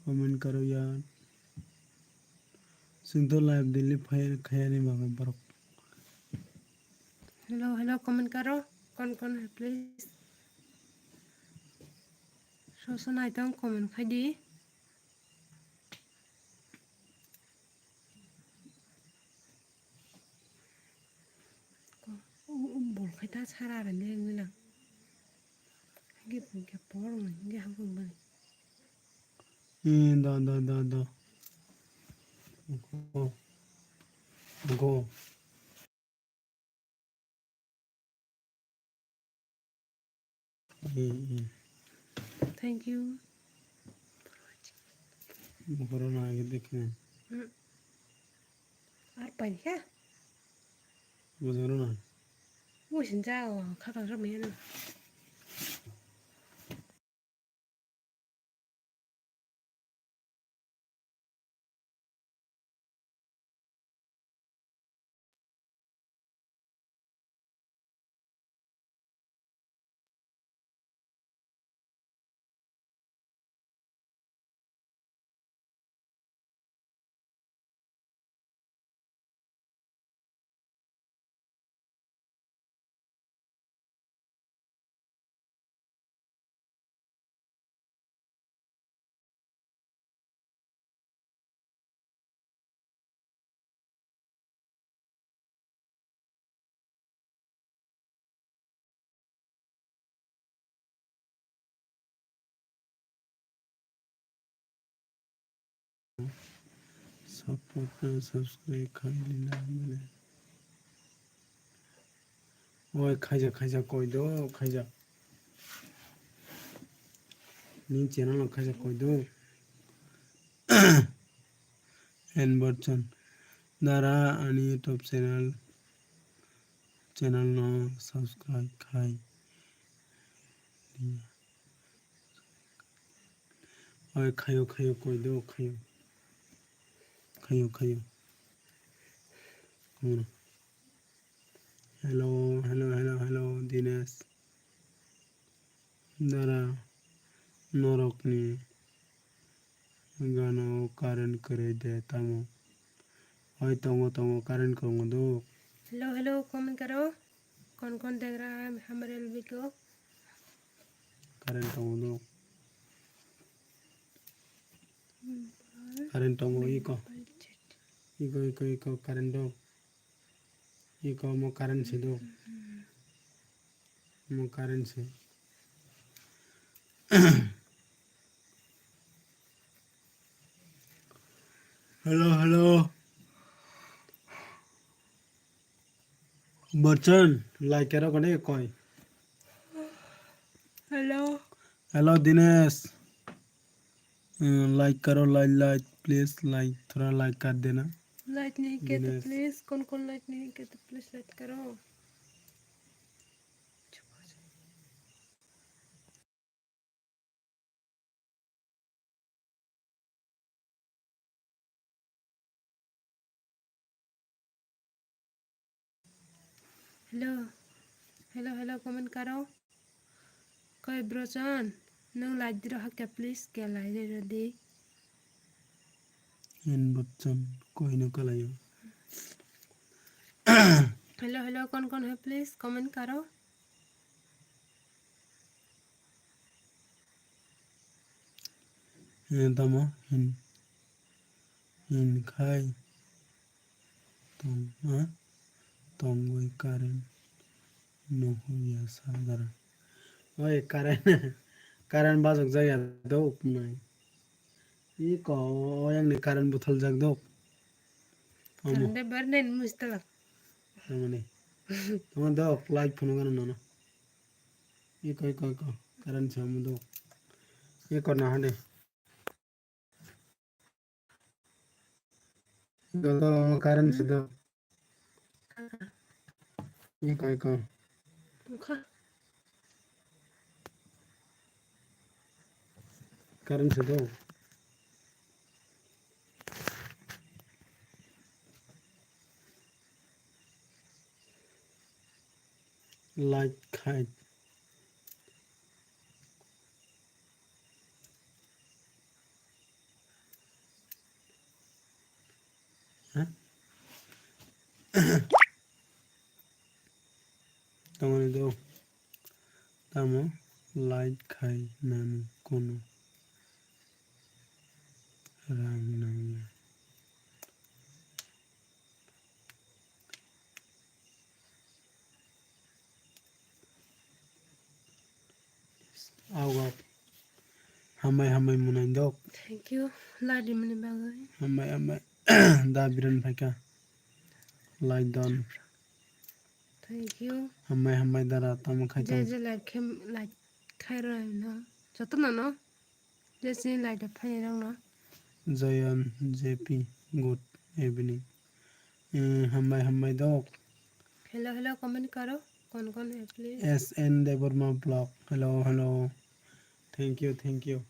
Comment karo yaar. Chwng to live daily phai khayani bagwi borok. Hello, hello, comment karo. Kon kon hai, please. Soso nai tong comment khai di. Ko, u, u, bol khai ta sara rani ang nang. Hingke, hingke por nang, hingke habo bani. Hmm, da, da, da, da. Go. Go. Hmm, hmm. Thank you. Bukharo na age dekhe. Hmm. Ar paikha? Bujaro na. Musin ja o, kha kha kha mena. Support na subscribe khai lina mane. Oi, khaijak, khaijak, koi do, khaijak. Ni channel no khaijak, koi do. N Borchon. Dara ani YouTube channel, channel no subscribe khai. Oi, khayo, khayo, koi do, khayo. Khayo, khayo. Kuno. Hello, hello, hello, hello, Dinesh. Dara, norokni gana o current kwrwi de tamo? Oi, tongo, tongo, current kwrwngma do. Hello, hello, comment karo. Kon kon degra hamare lubiko. Current tongo do. Current tongo iko. Iko, iko, iko, current do. Iko mo current se do. Mo current se. Hello, hello. Borchon, like karo kone koi. Hello. Hello, Dinesh. Hmm, like karo, like, like, please, like, thoda like kar dena. Like nahi kiya to Dinesh. Please, kon kon like nahi kiya to please like karo. Hello. Hello, hello, comment karo. Koi Brochon, nwng like diro hakya, please, kya like diro di. En Brochon, koi no kalayo. Hello, hello, kon kon hai, please, comment karo. Eh, tamo hin, hin khai tong, ha? Tongwi current no huya sa dara. Oi, current, current bajak jaya do uknai. Iko, oyang ni current buthal jak do. Amo. Ande bar nen mustala. Tamani. Tama dok, live phone gana nono. Iko, iko, iko. Current sama dok. Iko na hande. Iko, iko, current sama dok. Iko, iko. Wngkha. Current se do. Light khai. Ha? Tongmani do. Tamo light khai nani kono rang nangya. Ago. Hambai, hambai, mwnai dok. Thank you. Light rimani bagwi. Hambai, hambai. Da biran phaikha. Light don. Thank you. Hambai, hambai, dara, tamo khai je tong. Je light khem, light khai rw no. Joto no no. Je sini light rok phai rok no. Joyon J P, good evening. Eh, hambai, hambai dok. Hello, hello, comment karo. Kon kon hai, please. S N Debbarma Vlog. Hello, hello. Thank you, thank you.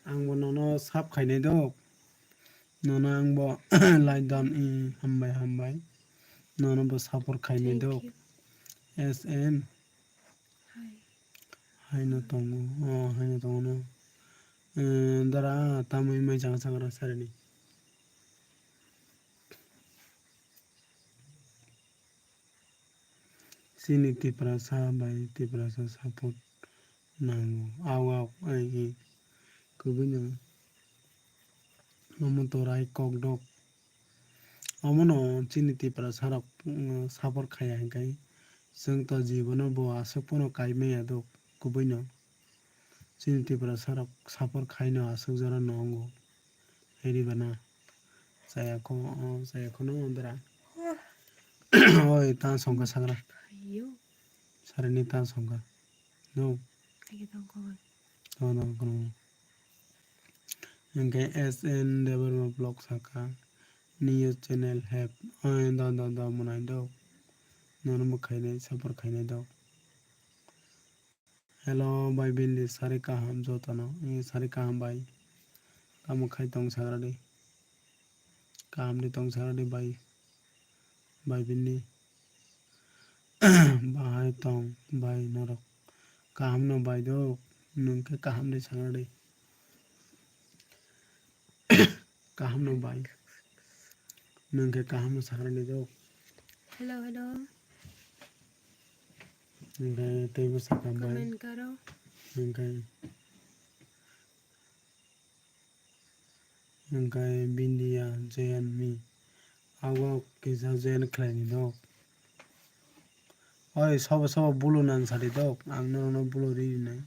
Ang bo nono sub khainai dok. Nono ang bo like don, eh, hambai, hambai. Nono bo support khainai dok. Thank you. S N. Hai. Haino tongo. Oh, haino tongo no. Eh, dara, tamoi mai jaga jaga rang sarini. Chini Tiprasa bai Tiprasa support nango. Aw, aw, ai, ai. Kubui no. Omo torai kokdok. Omono chini Tiprasa rok, mm, support khaiya hinkhai. Chwng to jibono bo aswk phano kai maya dok. Kubui no. Chini Tiprasa rok support khaino aswk jora no wngo. Heri bana. Chaya kho, o, chaya kho no dara. Oi, ta songkha sagra. Ayo. Sarini ta songkha. No. Ayo, tong kho. To, no, kono. Hingke S N Debbarma Vlog saka. New channel have. Oi, do, do, do, mwnai do. Nono bo khainai, support khainai do. Hello, bai bini sari kaham jotono. Eh, sari kaham bai. Tamo khai tong sagra di. Kaham di tong sagra di bai. Bai bini. Bahai tong bai norok. Kaham no bai do. Nwng khe kaham di sagra di. Kaham no bai. Nwng khe kaham no sagra di do. Hello, hello. Hingke teibo sakha bai. Comment karo. Hingke, hingke Bindia J N mi. Abo kisa J N khlaini do. Oi, sobo sobo bulu nang sadi do. Ang norokno bulu ri rinai.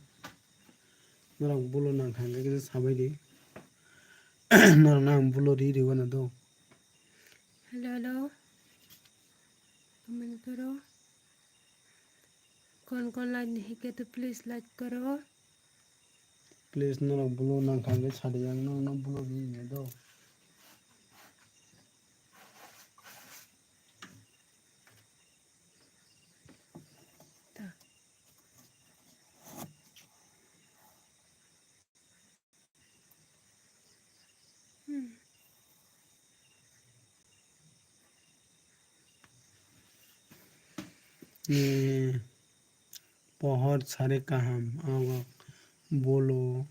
Norok bulu nang kha hingke kisa sabai di. Norokno ang bulu ri riwano do. Hello, hello. Comment karo. कौन कौन लाइक नहीं किया तो please like करो। Please, norok bulu nang kha hingke sadi, ang norokno bulu ri rinai do. Ta. Hmm. Eh, pohor sari kaham, abo bolo,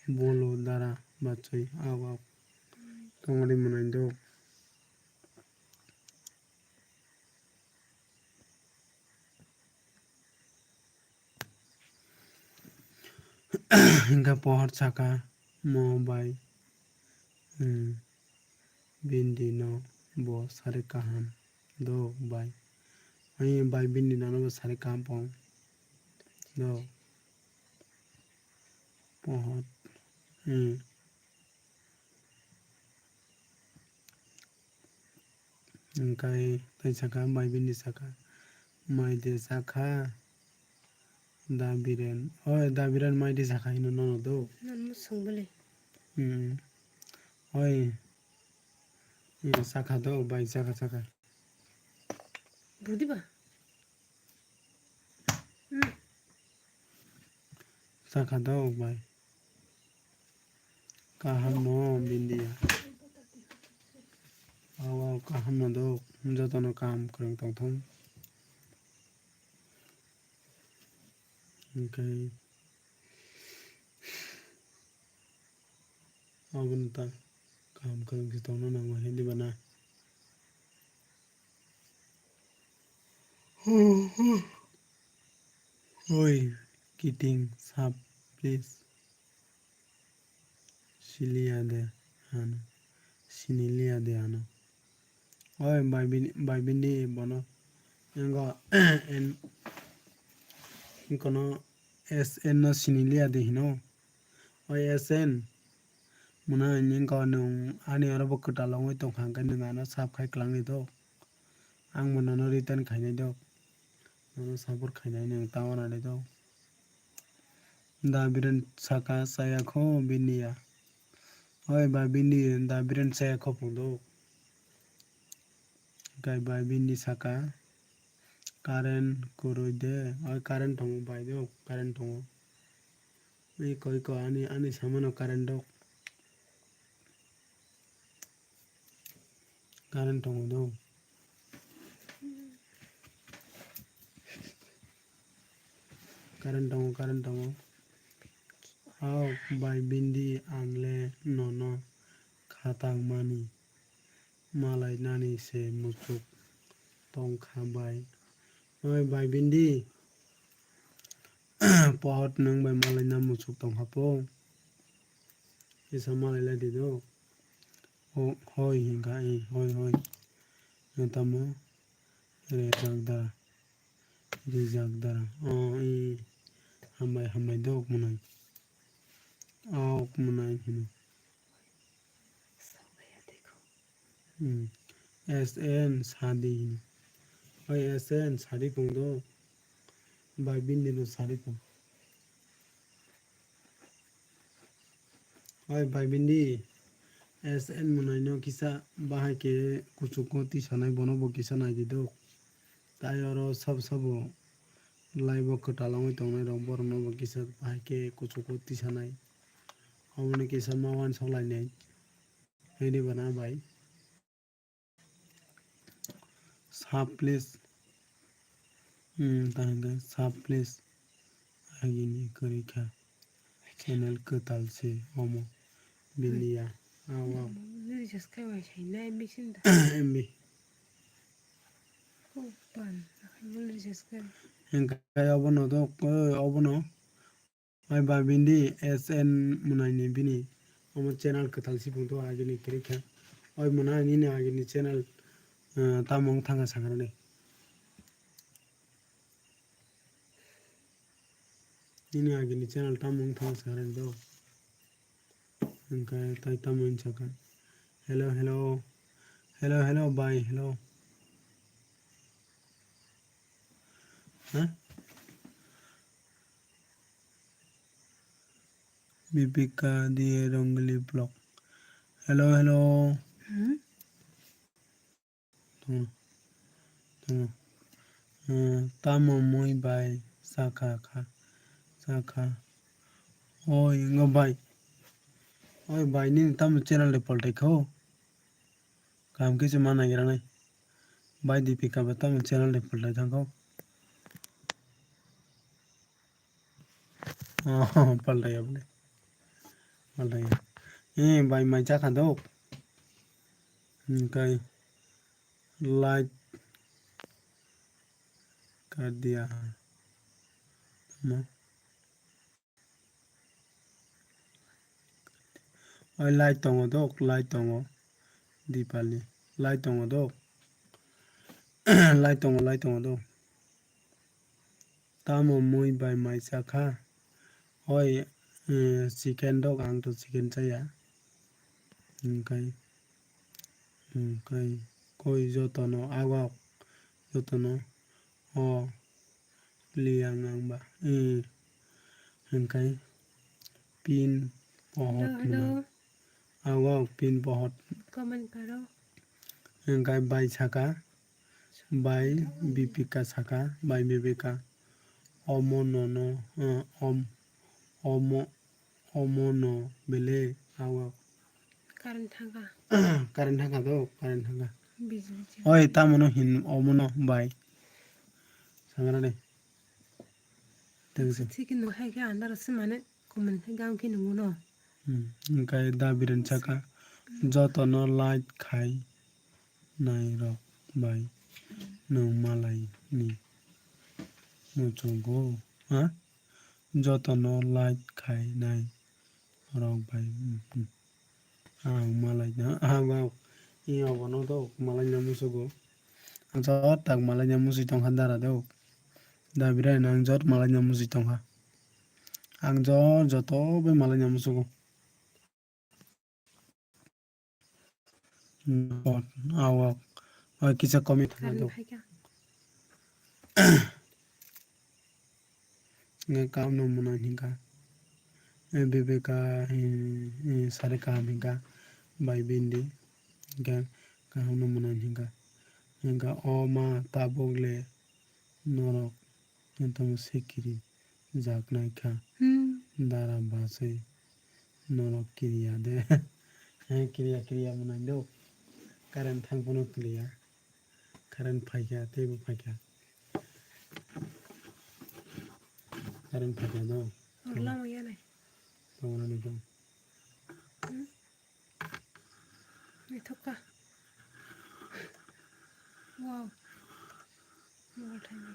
bolo dara bachoi, abo tongri mwnai do. Hingke pohor saka mo bai, hmm, bindi no bo sari kaham do bai. Ai bai bindi no bo sari kaham pong do pohor, hmm. Hwnkhe tei saka, bai bini saka. Mai de sakha. Da Biren. Oi, Da Biren mai de sakha hino nono do. Nono swng bwle. Hmm. Oi. Hmm, sakha do, bai sakha sakha. Budi ba? Hmm. Sakha do, bai. Kaham no bindiya. Aw, aw, kaham no do. Jotono kaham kwrwng tongthung. Hwnkhe abono ta kaham kwrwng se tongna nango, hindi ba na? Oi, kiting sap, please. Siliya de ano. Siniliya de ano. Oi, bai bini, bai bini bono. Engo, en, kono S N no siniliya de hino. Oi, S N. Mwnai nini kok nwng ani oro bo kwtal wngwi tongkha, hwnkhe nwng ano sap khai kwlangni do. Ang bo nono return khainai do. Nono support khainai nwng tamo nani do. Da Biren saka chaya kho bini ya. Oi ba bini Da Biren chaya kho phung do. Kai bai bini saka current kwrwi de. Oi current tongo bai do, current tongo. Ui koi ko ani, ani samano current rok. Current tongo do. Current tongo, current tongo. Hao bai bindi ang le nono khatang mani. Malai nani se muchuk tongkha bai. Oi bai bindi. Pohor nwng bai malai na muchuk tongkha po. Kisa malai lai di do. O, hoi hinkha, eh, hoi, hoi. Nwng tamo? Rejak dara. Rejak dara. O, eh. Hambai, hambai do, ok mwnai. Ok mwnai hino. Hmm. S N sadi hino. Oi, S N sadi pung do. Bai bindi no sadi pung. Oi, bai bindi. S N mwnai no kisa bahai khe kuchugo tisanai, bono bo kisa nai di do. Tai oro sabo sabo live o kwtal wngwi tongnai rok, borok no bo kisa bahai khe kuchugo tisanai. Omo ni kisa ma uansuk lainai. Hini bana bai. Sub please. Hmm, ta hwnkhe sub please. Agini kwrwi kha. Channel kwtal se omo. Bini ya. Aw, aw. Recharge khai bai sai nai machine da. M B. Ko pan. Recharge khai. Hwnkhe obono do, oi, obono. Bai ba bindi S N mwnai ni bini. Omo channel kwtal si phung to agini kwrwi kha. Oi mwnai nini agini channel, eh, tamo wng thangkha sakha rwdi. Nini agini channel tamo wng thangkha sakha rwdi do. Hwnkhe tai tamo wng sakha. Hello, hello. Hello, hello, bhai, hello. Ha? Bipika diye Rongli vlog. Hello, hello. Hmm? Tamo, tamo. Eh, tamo mui bai sakha kha, sakha. Oi, ngo bai. Oi, bai, nini tamo channel de poltai kho? Kaham khe se ma naigra nai. Bai Dipika ba tamo channel de poltai thang kho. Oh, paltai ya bole. Paltai ya. Eh, bai mai chakha dok. Hwnkhe like kar diya. Tamo. Oi light tongo dok, light tongo. Dipali. Light tongo dok. Light tongo, light tongo dok. Tamo mui bai mai chakha? Oi, eh, chicken dok, ang to chicken chaya. Hwnkhe, hwnkhe Oi, jotono, awak, jotono, o, liang ang ba, eh, hingkai, pin, pohot, hello, hello. Awak, pin, pohot. Comment karo. Hingkai, bai saka, bai, bipika saka, bai, bipika, omo, nono, eh, om, omo, omo no bele awo. Current thangkha. Current thangkha do, current thangkha. Bijli chwng. Oi, tamo no hin omo no bai. Sangra de. Tengse. Thik no hai khe andar se mane comment khai gang khe nungo no. Hmm, hingkai da biren saka. Joto no like khai nai rok bai nwng malai ni muchungo, ha? Jotono like khainai rok bai, hmm, hmm. Ang malai na, ang, ang, i obono do malai na musugo. Ang jot tak malai na musi tongkha dara do. Da birai nang jot malai na musi tongkha. Ang jot joto bai malai na musugo. Awak. Oi, kisa comment. Current phaikha. Nge kaham no mwnang hingka. Eh, Bebeka, eh, eh, sari kaham hingka. Bai bindi. Hingka kaham no mwnang hingka. Hingka o ma tabuk le norok. Tamo se kiri jak nai kha. Hmm. Dara bachwi norok kiriya de. He kiriya kiriya mwnai do. Current thang phano kiriya. Current phaikha, teibo phaikha. Current phaikha do. Lama ya nai. Tongna ni do. Hmm. Naithok kha. Wow. Mobile thai ni.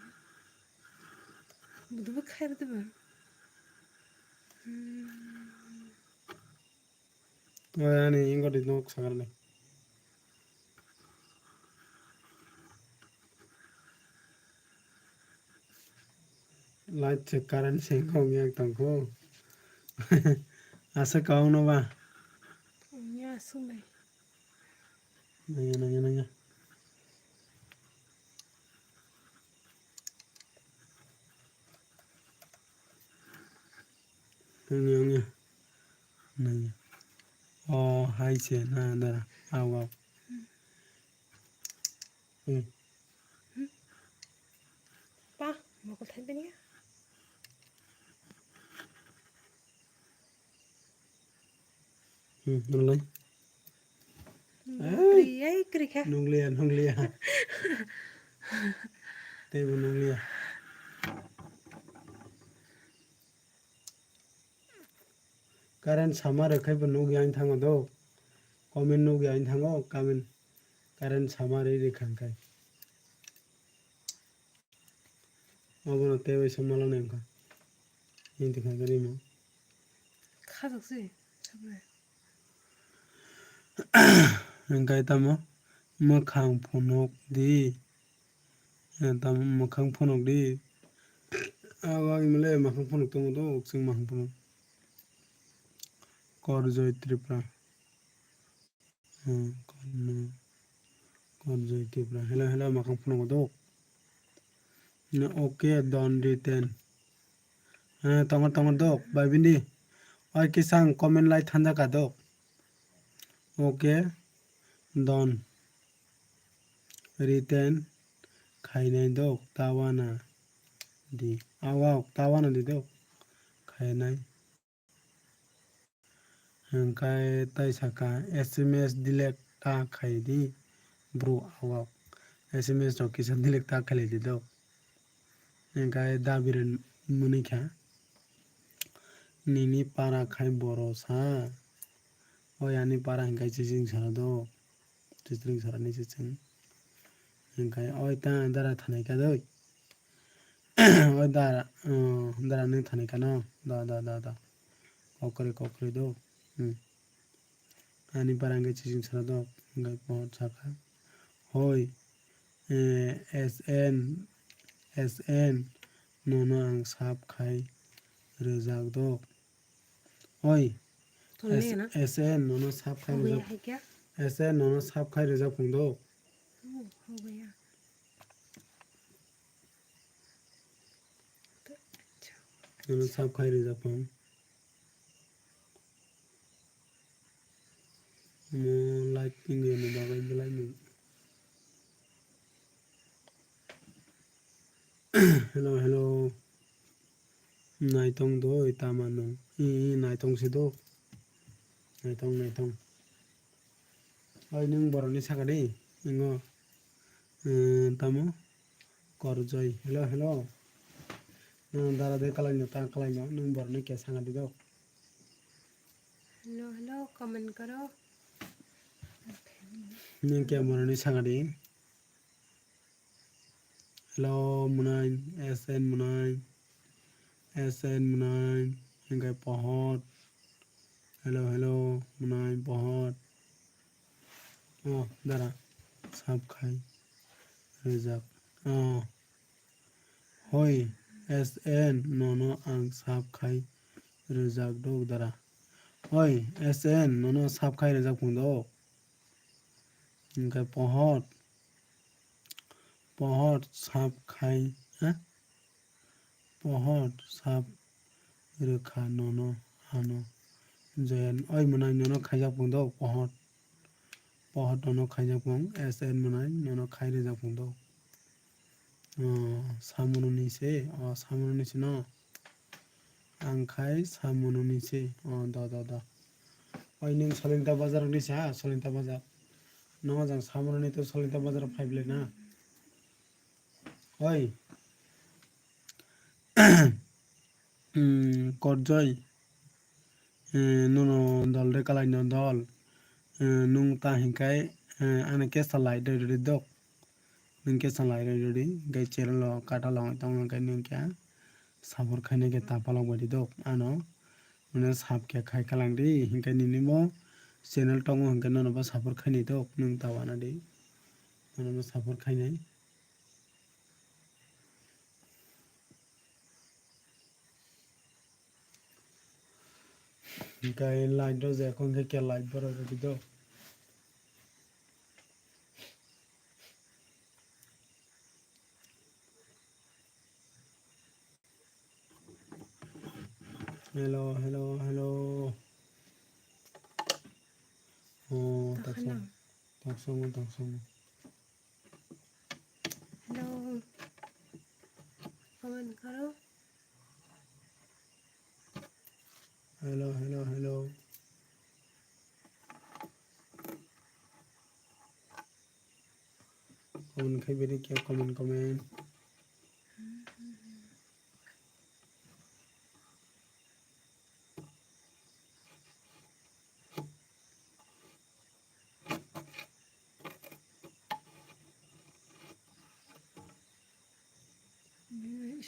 Budu bwkha rw diba. Hmm. Ani ingo di nok sagar le. Light se current se wngkha wngya tongkho. Asa kwbangno ba. Wngya aswk bai. Nangya, nangya, nangya. Wngya, wngya. Nangya. O hai se na dara. Aw, aw. Hmm. Pa, mokol thai bini ya. Hmm, nalai. Nungli, ai, kri kha. Nunglia, nunglia. Teibo nunglia. Current sama rwkhai bo nukya wng thango do. Comment nukya wng thango, comment current sama rwi rwkha hwnkhe. Obono teibo se mala nai wngkha. Hinti kha rimo. Khajak se, sabrai. Hwnkhe tamo mwkhang phunuk di. Eh, tamo mwkhang phunuk di. Abo ang mole mwkhang phunuk tongo do, chwng mwkhang phunuk. Korjoi Tripura. Hmm, kono, Korjoi Tripura. Hello, hello, mwkhang phunuk do. No, okay, done written. Eh, tongo, tongo dok, bai bini. Oi kisang comment lai thanjaka dok. Okay, done. Written khainai dok, tawana di. Awak, tawana di dok. Khainai. Hingkai tai saka, S M S delete ta khai di, bro, awak. S M S rok kisa delete ta khlai di do. Hingkai da biren mwnwi kha. Nini para khai boro sa. Oi ani para hingkai chiching sara do. Chiching sara ni chiching. Hingkai oi ta dara thanai ka doi. O dara, o, dara nung thani kano. Da, da, da, da. Kokre, kokre do. Hmm. Ani barang ke chising sara do. Hingke pohor saka. Hoi. Eh, S N, S N, nono ang sap khai rwjak do. Oi. Tolni S-, na? S N nono sap khai Oya rwjak. Hai kya? S N nono sap khai rwjak phung do. हो गया। तो अच्छा। Nono sub khai rijak phang. Mo like pingya ni bagwi belai no. Hello, hello. Naitong doi tama nung. I, i, naitong se do. Naitong, naitong. Oi, nung borok ni saka di. Ningo. Eh, tamo? Korjoi. Hello, hello. Nung dara de kalai no, ta kalai no. Nung borok ni ke sanga di do. Hello, hello, comment karo. Nung ke borok ni sanga di. Hello, Munai, S N Munai, S N Munai, hingkai Pohot. Hello, hello, Munai, Pohot. Oh, dara, sub khai rijak. Oh, hoi, S N, nono ang sub khai rijak dok dara. Hoi, S N, nono sub khai rijak phung dok. Hingkai Pohot. Pohor sap khai, ha? Pohor sap rwkha nono ano. Joyan, oi mwnai nono khaijak phung do, pohor. Pohor nono khaijak phung, S N mwnai nono khai rijak phung do. O, samununi se, o, samununi se no. Ang khai samununi se, o, do, do, do. Oi, nwng Solinta bazar ni se ha, Solinta bazar. Nogo jang samununi to Solinta bazar phai bwlai na. Oi. Hmm, Korjoi. Eh, nono dol de kalai no dol. Eh, nwng ta hinkai, eh, ani kesa lai doi doi dok. Nwng kesa lai doi doi, hinkai channel o kata long tong hinkai nwng kya. Sabor khaina khe tapalok bai di dok. Ano, mane sab khe khai kalang di, hinkai nini bo channel tongo hinkai nono bo sabor khainai dok, nwng ta wana di. Nono bo sabor khainai. Hinkai light rok je, kon khe kya light borok rw di dok. Hello, hello, hello. Oh, taksong, taksong, taksong. Hello. Comment karo. Hello, hello, hello. Comment khai bini kya comment, comment.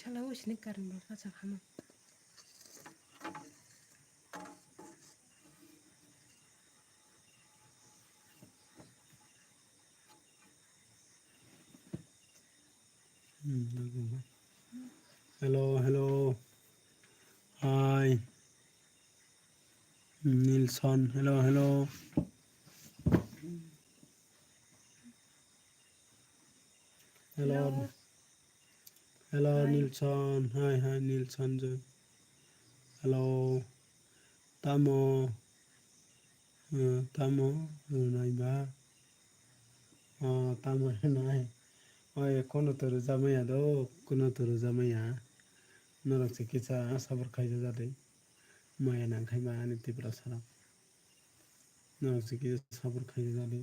Sala o sini karon bwlwkha chak hama. Hello, hello. Hi. Nilson, hello, hello. Hello. Hello, Nilson. Hi, hi, Nilson. Hello. Tamo. Eh, tamo rwnai ba? Oh, tamo rwnai. Oi, kono to rwjak maya do, kono to rwjak maya. Norok se kisa sabor khaijak jadwi. Maya nang khai ma ani Tiprasa rok. Norok se kisa sabor khaijak jadwi.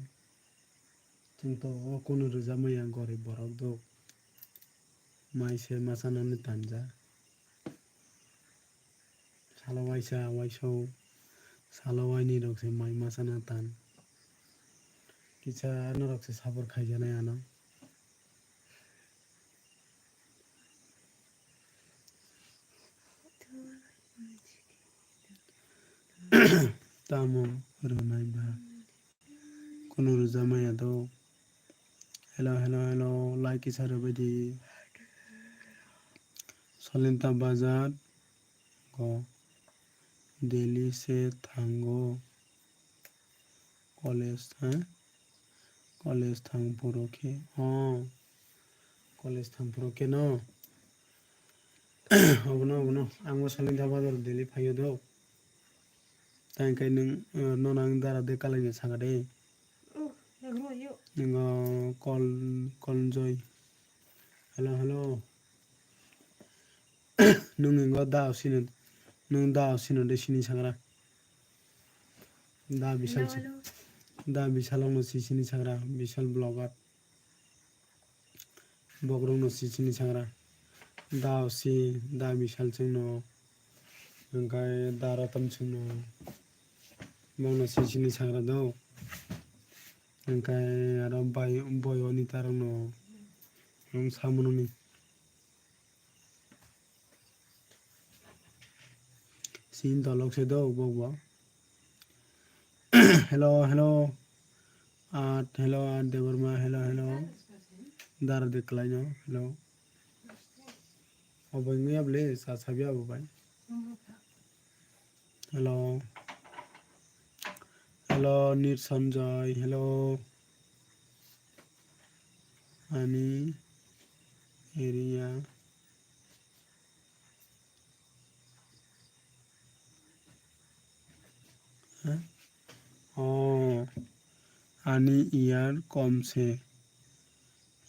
Chwng to o kono rwjak maya gorib borok do. Mai se masa nani tanja. Salo waisa, waisao, salo waini rok se mai masa na tan. Kisa norok se sabor khaijanai ano. Tamo rwnai ba. Kunu rwjak maya do. Hello, hello, hello. Like kisa rwbai di. Solinta bazar go. Delhi se thango. College, ha? College thang phuru khe, oh, college thang phuru khe no. Obono, obono, ang bo Salinta bazar daily phaio do. Tang khe nwng, eh, nono ang dara de kalaina saka de. Oh, nangno yo. Nwng, oh, call, call joy. Hello, hello. Nwng ingo da sino, nwng da sino de sini sangra. Da Bishal hello, si-, hello. Da Bishal no si sini sangra, Bishal blogger. Bokrok no si sini sangra. Da si, da Bishal chwng no. Hingkai da Ratan chwng no. Bong no si sini sangra do. Hingkai aro bai, boi oni tarong no. Ang samunoni. Sin tolok se do bo bo. Hello, hello. At, hello, at Debbarma, hello, hello. Dara de kalaino, hello. Obo wngya bole, sa sabya bo bai. Hello. Hello, Nir Sanjay, hello. Ani area. Huh? Oh, ani iyar kom se.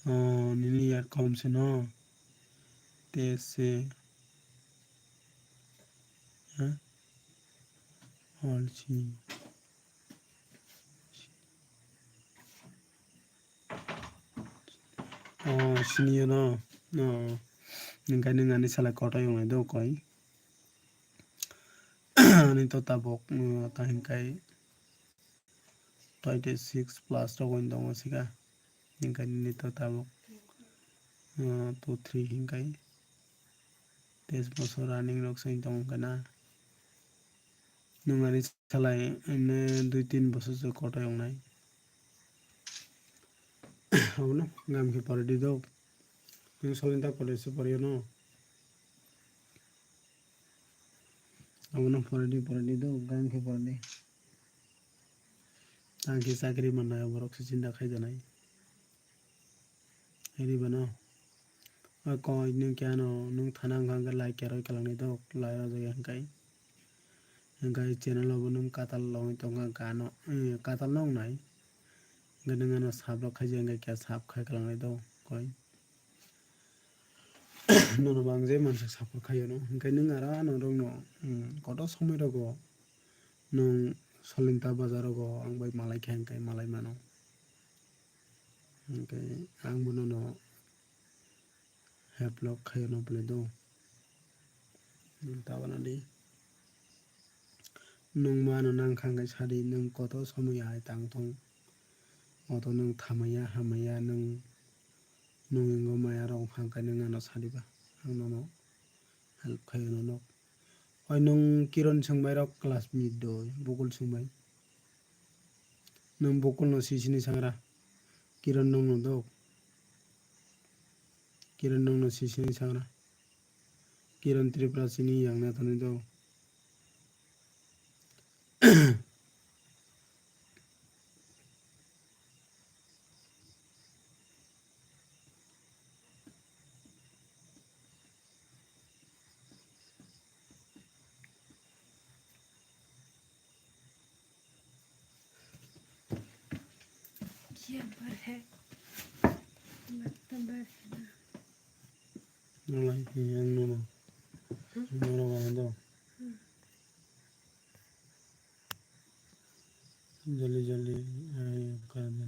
Oh, nini iyar kom se no. Te se. Huh? All si. Oh, sini no. Oh. Hingkai nwng ani salai kotor wngnai do koi. Ani to tabok, uh, ta hingkai twenty six plus rok wng tongo sika. Hingkai nini to tabok, uh, two three hingkai. Teis bosor running rok se wng tongo hingkai na. Nwng ani salai ene dui tin bosor se kotor wngnai. Abono gam khe pore di do. Nwng Salinta college se pore no. Abono pore di, pore di do, gam khe pore di. Ang khe chakri mannai borok se chinta khai janai. Eri bano. O koi nwng khe ano nwng thana wngkha hwnkhe like keroi kwlangni do, like rwjak ya hwnkhe. Hwnkhe channel o bo nwng katal logwi tongkha hwnkhe ano, eh, katal no wngnai. Hwnkhe nwng ano sub rok khaijak hwnkhe khe sub khai kwlangni do koi. Nono bo ang je mansak support khai ano, hwnkhe nwng aro ano rokno, mm, kotor somoi rogo nwng Salinta bazar rogo ang bai malai kha hwnkhe malai mano. Hwnkhe ang bo nono help lok khai ano bwlai do. Nwng ta wana di. Nwng ma ano nang kha hwnkhe sadi, nwng kotor somoi hai tang thung. Oto nwng thamaya hamaya nwng, nwng ingo maya rok hwnkha hwnkhe nwng ano sadi ba, ang nono help khai ano nok. Oi nwng Kiron swngbai rok classmate doi, Bukul swngbai. Nwng Bukul no si sini sangra. Kiron nwng no do. Kiron nwng no si sini sangra. Kiron Tripura sini yang na thani do. Kiya bar hai. Mat to bar hai na. Nalai, yang nono. Hmm? Nono ba do. Hmm. Joldi, joldi, ai, kar dena.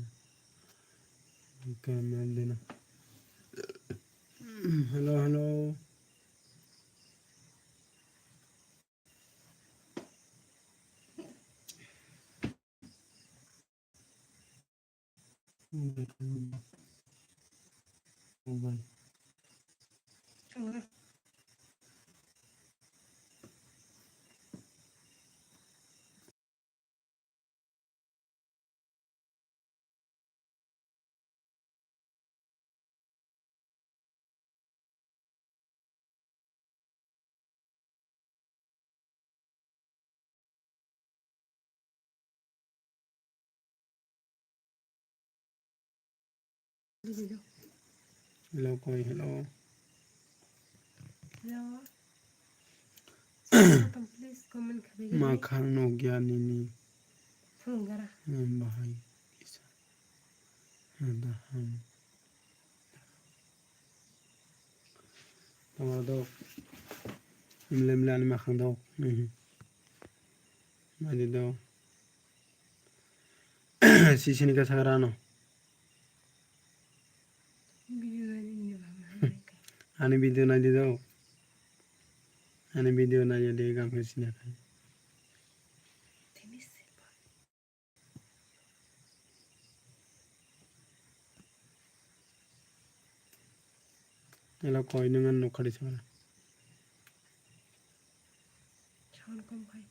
Kar dena. Hello, hello. Hello, koi, hello. Hello. Please comment khabai. Makhang nukya nini. Phunung gara. Hmm, bahai kisa. Ada ham. Tamo do. Imle imle ani makhang do. Mhm. Madi do. Sisini ka sagra no. Ani video nai di do. Ani video nai di gam ke sini ka. Ela koi nang an nokha di sara. Sound kom khai.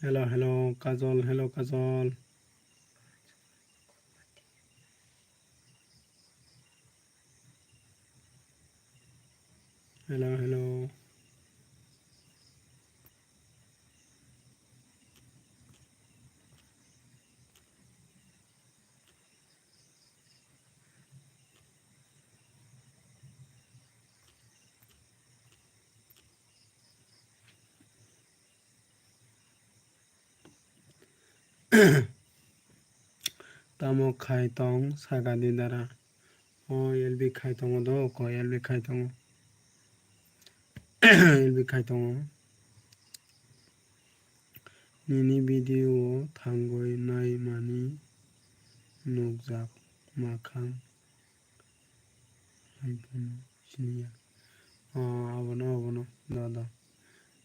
Hello, hello, Kajol, hello, Kajol. Hello, hello. Tamo khai tong saka di dara. O L B khai tongo do, ko L B khai tongo. L B khai tongo. Nini video o thangwi nai mani nukjak makhang. Hai phano siniya. O, abono, abono, do, do.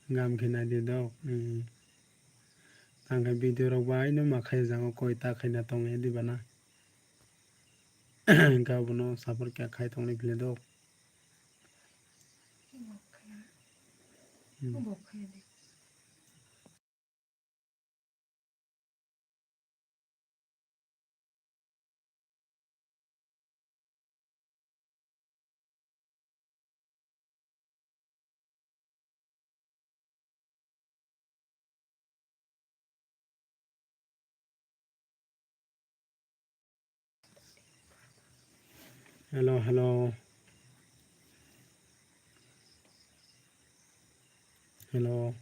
Gam khe nai di do. Hmm. Tang khe video rok bai no ma khai jago koi ta khai na tong ya di bana. Hingke abono support khe khai tong ni phile do. Hmm. Hello, hello. Hello.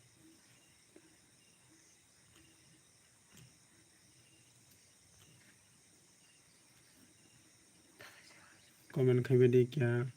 Comment khai bai di kya?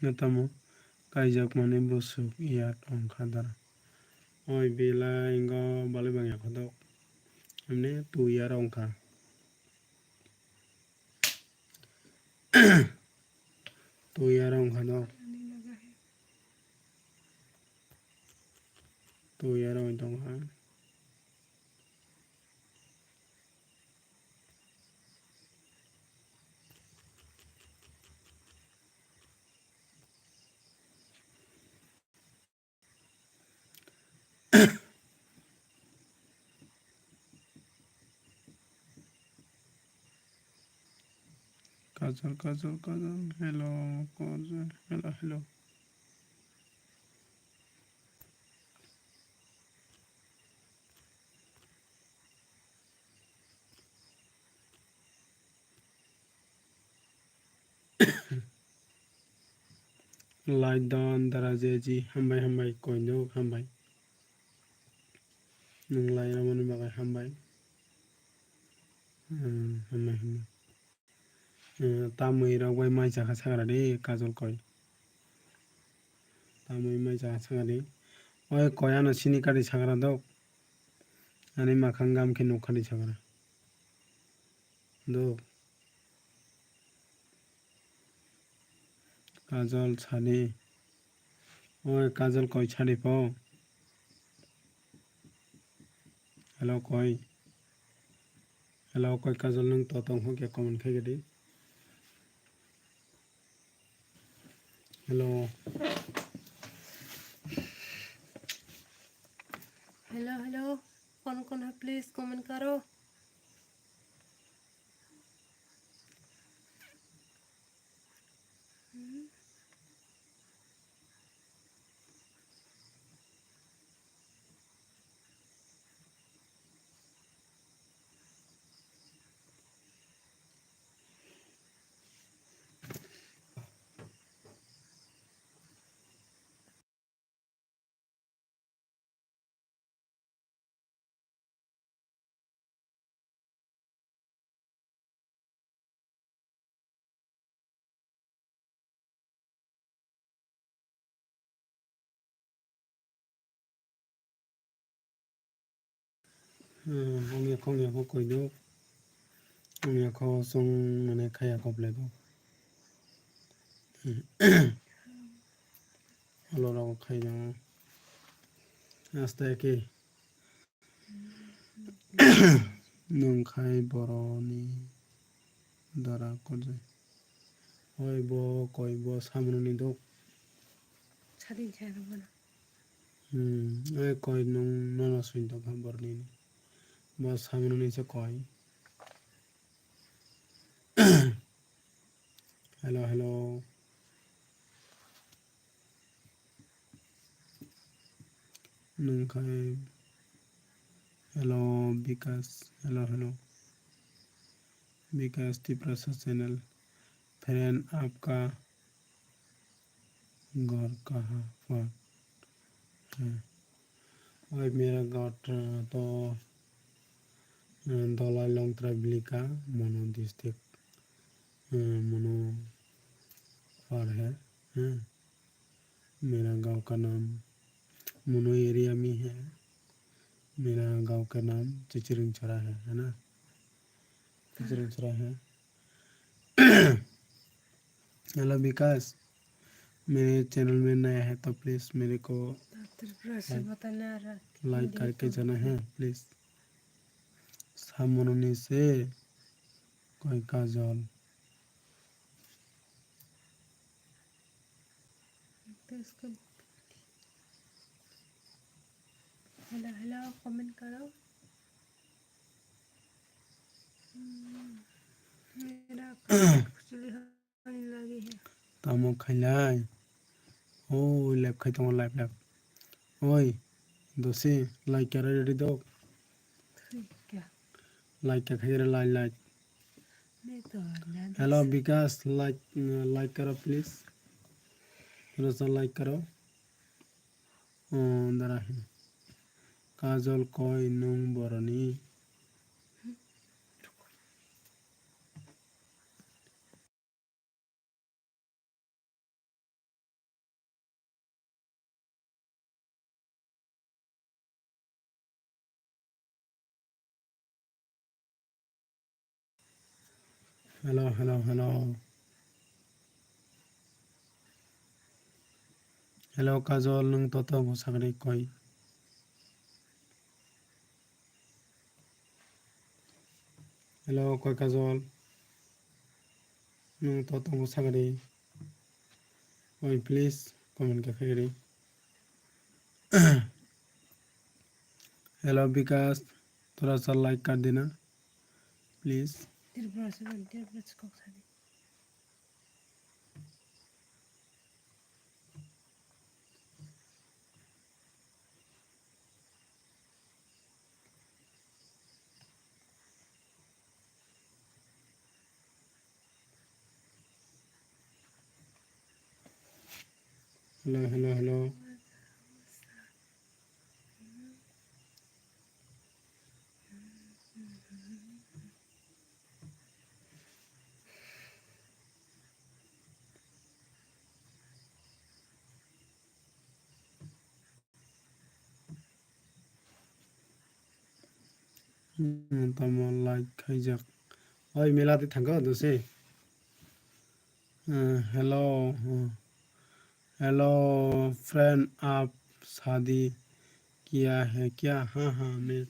Natamo kaijakmani bwswk yar wngkha dara. Oi belai wngkha balai bangya khodok. Himne twi yar wngkha. Twi yar wngkha do. Twi yar wng tongkha. Kajol, Kajol, Kajol, hello, Kajol, hello, hello. Like don dara jeji, hambai, hambai, koinok, hambai. Nwng lai ramani bagwi hambai. Hmm, hambai, hambai. Hmm, tamwi rok bai mai chakha sagra de, Kajol koi. Tamwi mai chakha sagra de. Oi, koi ano sini kari sagra dok. Ani makhang gam khe nukha di sagra. do. Kajol sadi. Oi, Kajol koi sadi po. Hello, koi. Hello, koi Kajol, nwng to tong hokya comment khai gadi. Hello. Hello, hello. कौन कौन है, please comment करो। Hmm, ongya kho, ongya kho koi do. Ongya kho chwng mane khaya kho belai bo. Olo rogo khai do. Asta khe. Nwng khai boroni dara korjai. Oi bo koi bo samunoni dok. Sadin sa rwmano. Hmm, oi koi nwng nono swinto kha boroni. Bo samunoni se koi. Hello, hello. Nwng khai, hello, Bikas, hello, hello. Bikas Tiprasa channel, friend, aapka ghar kahan par hai? Oi, mera ghar, uh, to, uh, Dhalai Longtrai Bilika, Mano district, uh, Mano par hai, uh, mera gaon ka naam, Mano area mein hai, mera gaon ka naam Chichiringchara hai, hai na? Chichiringchara hai. Hello विकास, मेरे चैनल में नया है तो प्लीज मेरे को त्रिपुरा से like, बताना रहा लाइक करके जाना है please. Samunoni se koi Kajol. Hello, hello, comment करो। मेरा account खुजली होने लगी है। Tamo khailai? Oi, live khai tongo, live, live. Oi, dosi, like kara ready do. Like kara khai re, like, like. Hello, Bikas, like, uh, like karo, please. Rasa like karo. Oh, dara hai. Kajol koi nwng boroni. Hello, hello, hello. Hello, Kajol, nwng to tongo sagri koi? Hello, koi Kajol? Nwng to tongo sagri? Oi, please, comment khe khairi. Hello, Bikas, थोड़ा सा like कर देना, please. Tripura se ban, Tripura se kok sadi. Hello, hello, hello. Hmm, tamo like khaijak. Oi, mela de thangka do se. Eh, hello, eh, hello, friend, aap shaadi kiya hai kya? Haan, haan, main,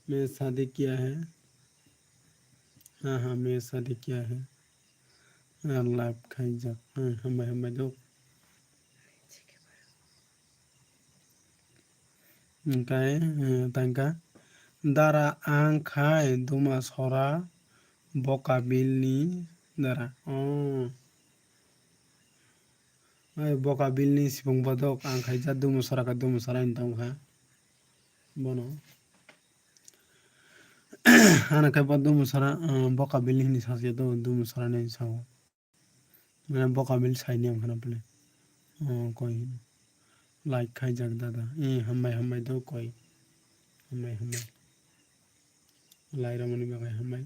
main shaadi kiya hai. Haan, haan, main shaadi kiya hai. Ah, live khaijak. Ah, hambai, hambai do. Hwnkhe, eh, tangka. Dara ang khai duma sora boka bilni dara. Oh. Ai boka bilni sibung bodok ang khaijak duma sora kha duma sora hinwi tongkha. Bono. Ano khe bo duma sora, ah, boka bilni hinwi sasia do duma sora hinwi sao. Mane boka bil saini ang khana pele. Oh, koi. Like khaijak dada. Eh, hambai, hambai do koi. Hambai, hambai. Lai ramani bagai hambai.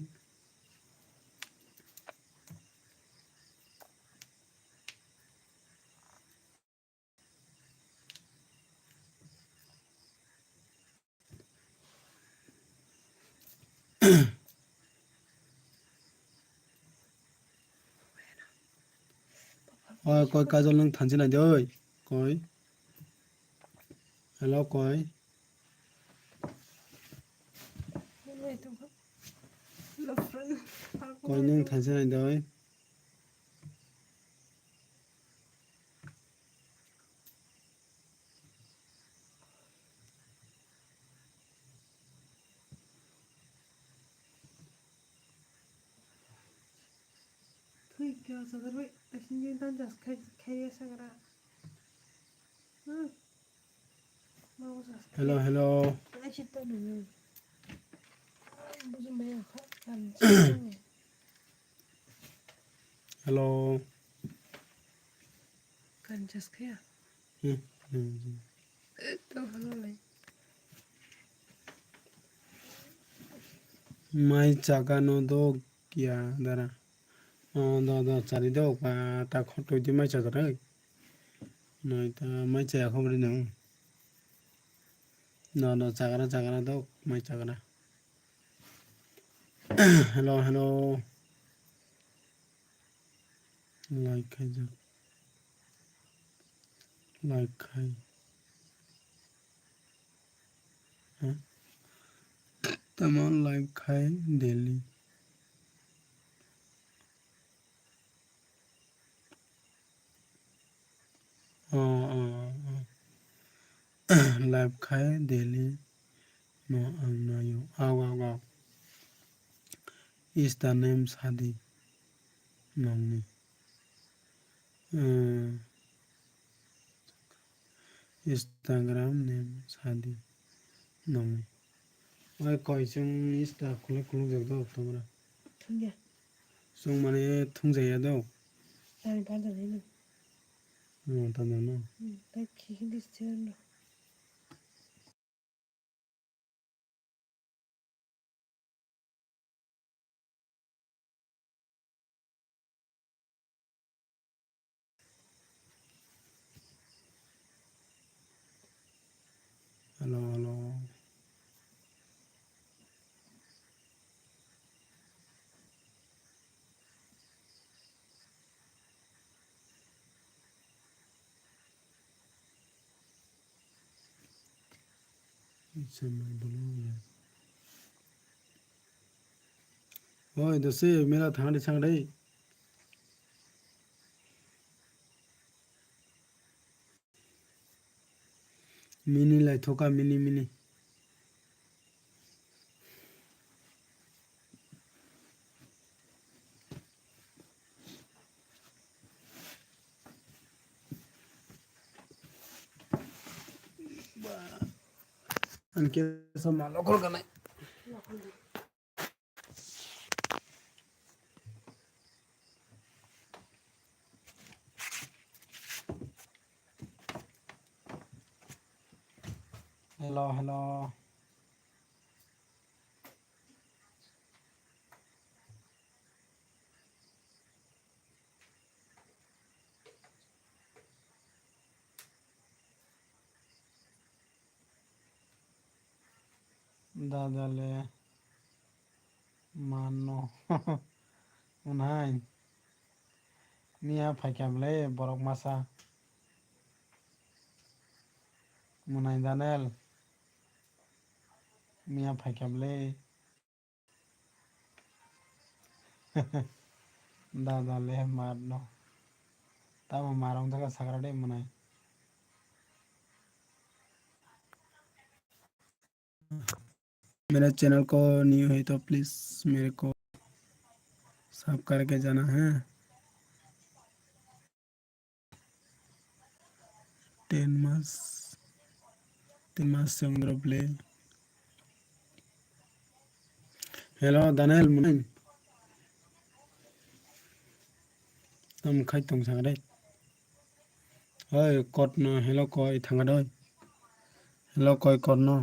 Oi, koi Kajol nwng thanchi nai de oi. Koi. Hello, koi. Koi nwng thanchi nai de oi. Thui khe o chador bai, asing jin tan jas khai, khai ya sagra. Hmm. Hello, hello. Hello. Hmm, hmm, hmm. Mai chagano do kiya dara. Oh, do, do, chari do, ba, ta khoto di mai chagare. Noi ta mai chaya khobri nang. No, no, chagara, chagara do, mai chagara. Hello, hello. Like khaijak. Like khai. Huh? Tamo like khai daily. Oh, oh, oh. Live khai daily no ang naio. Aw, aw, aw. Insta name sadi nongni. Eh, Instagram name sadi nongni. Oi koi chwng Insta khuluk khuluk jak do tomra. Thungya. Chwng mane thungjaya do. Tani bhar jani no. Hmm, tamo no. Hmm, tai khi khi dis chen no. Hello, hello. Oi, dose mela thangdi sangdi. Mini lai thoka mini mini. Anke sama lokol kanai. Hello, hello. Dada le mano. Mwnai. Miya phaikha bwle borok masa. Mwnai Daniel. Miya phaikha bwle. Dada le mar no. Tamo mar wng thaka sakra de mwnai. मेरे चैनल को न्यू है तो प्लीज मेरे को सब करके जाना है। Ten mas, ten mas songdro play. Hello, Daniel Munin. Tam khai tong sang dai. Oi, kot no, hello koi thanga doi. Hello koi kot no.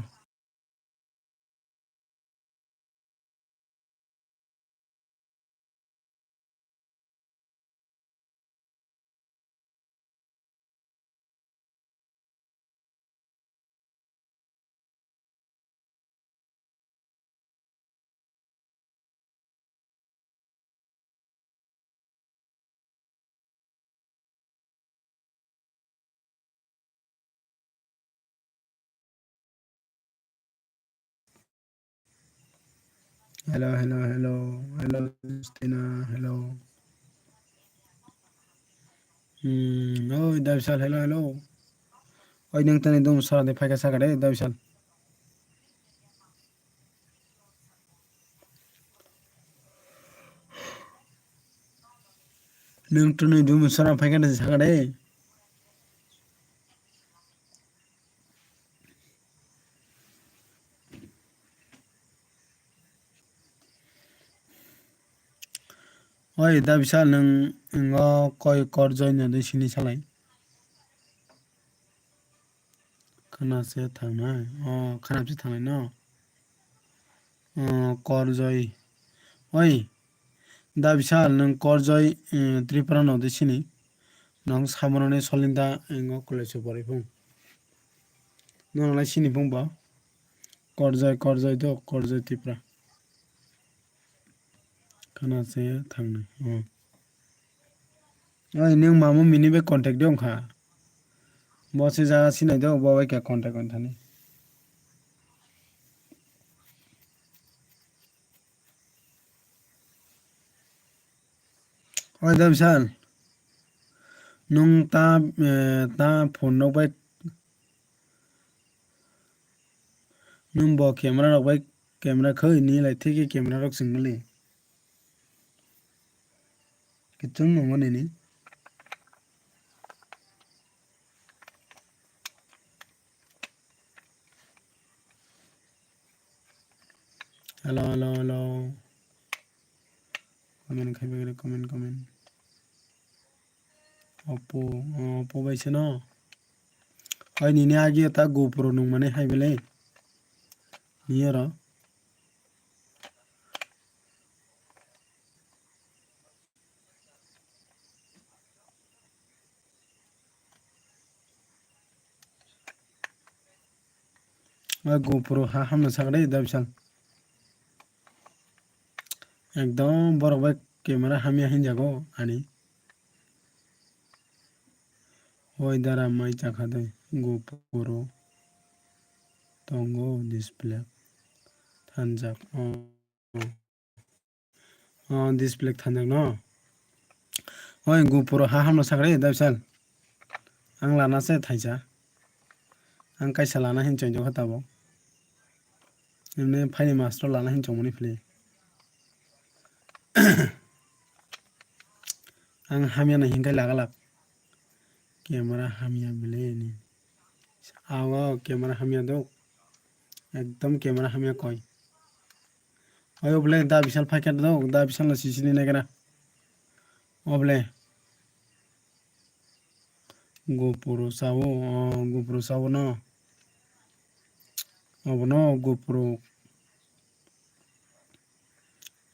Hello, hello, hello, hello, Justina, hello. Hmm, oi, Davisal, hello, hello. Oi, nang tani dum sara de phaika saka de, Davisal. Nang tani dum sara phaika de saka de. Oi, Davisal, nwng, nwng o koi Korjoi no de sini salai. Khana se thangnai. O, khana se thangnai no. O, Korjoi. Oi, Davisal, nwng Korjoi, eh, Tripura no de sini. Nwng Samonani Solinda, eh, ngo college o pori phung. Nwng lai sini phung bo. Korjoi, Korjoi do, Korjoi Tripura. Khana se thangnai. O. Oi, nwng mamu mini bai contact de wngkha. Bo se jaga sinai de, bo bai khe contact wng thani. Oi, Davisal. Nwng ta, eh, ta phone rok bai, nwng bo camera rok bai camera khai ni lai thik khe camera rok swng mali. Kichung nungo nini. Hello, hello, hello. Comment khai bagwi comment, comment. Oppo, Oppo bai se no. Hai nini agi ta GoPro nung mane hai bele. Ni oro. O GoPro ha hamna sakdai Davisal. Ekdom borok bai camera hamya hinjago ani. Oi dara mai chakha dai GoPro tongo display thanjak. O. O display thanjak no. Oi GoPro ha hamna sakre Davisal. Ang lana se thaisa. Ang kaisa lana hin chonjok kha tabo. Emne phaini master lana hin chongmani phili. Ang hamya na hinkai lagalak. Camera hamya bele ni. Awo camera hamya do. Ekdom camera hamya koi. Oyo bole Davisal phaikha do, Davisal no sisini naikha na. O bole. GoPro sao, o GoPro sao no. Obono GoPro.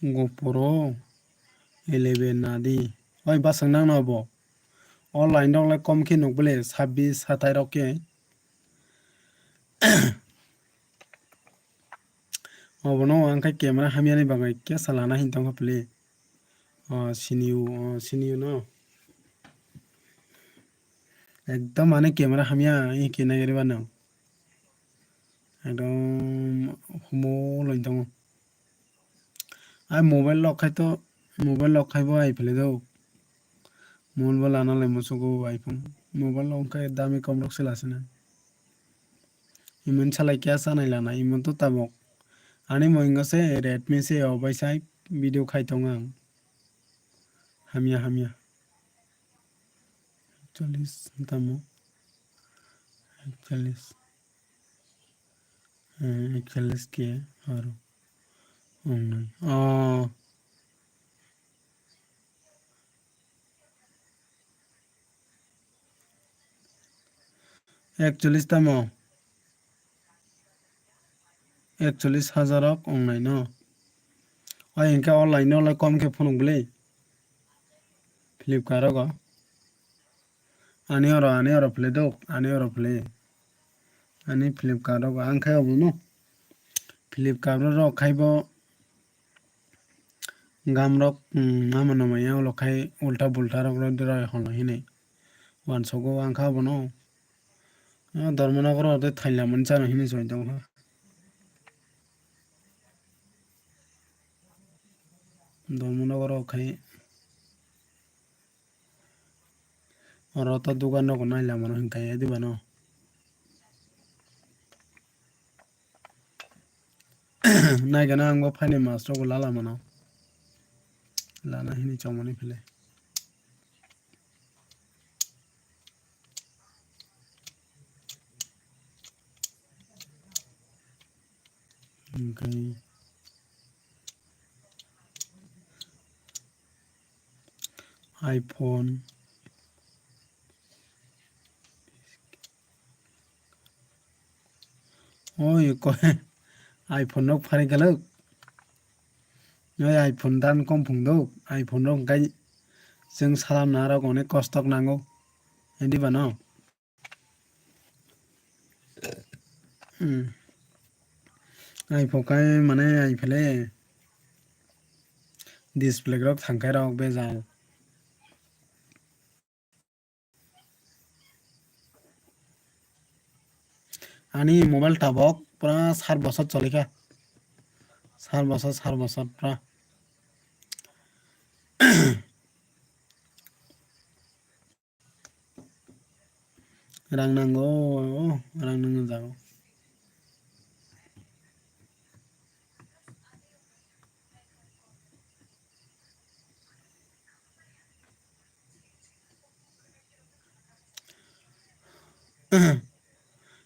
GoPro eleven nadi. Oi, bwswk nang no bo. O line rok le kom khe nuk bele, sabbish satai rok khe. Obono ang khe camera hamya ni bagwi kesa lana hin tongkha pili. Oh, sini o, oh, sini o no. Ekdom ani camera hamya, i khe nai rw ba no. Ekdom humo loi tongo. Ai mobile lok khai to, mobile lok khai bo ai phele do. Mobile bo lana lai musugo iPhone. Mobile lok khai dami kom rok se lasina. Imun salai kya sanai lana, imun to tabok. Ani mo ingo se Redmi se o bai sai video khai tong ang. Hamya, hamya. Ekchallis tamo. Ekchallis. Eh, ekchallis khe aro. Wngnai. Oh. Ekchallis tamo. Ekchallis hajar rok wngnai no. Ai hinkhe online no lai kom khe phunuk bwle. Flipkart rogo. Ani oro, ani oro phele dok, ani oro phele. Ani Flipkart rogo. Ang khai obo no. Flipkart ro rok khai bo gam rok, mm, ama no maya ulo khai ulta bulta rok ro drai hono hinwi. Wansogo ang kha bono. Ah, Dharmanagar o tei thaila mani chano hinwi choi tong kha. Dharmanagar o khai oro to dugan rok nai lama no hinkai ya diba no. Naigana ang bo phaini mas rok lala mano. Lana hini chongmani phile. Hingkai iPhone. Oi, ko-, iPhone rok phari galuk. Oi, iPhone dan kom phung do. iPhone rok hingkai chwng salam na rok onek kostok nango. Edi ba no? Hmm. Ai phokai mane ai phele display rok thangkai rok bejal. Ani mobile tabok pura sat bosor cholikha. Sat bosor, sat bosor pura. Rang nango, rang nango jago.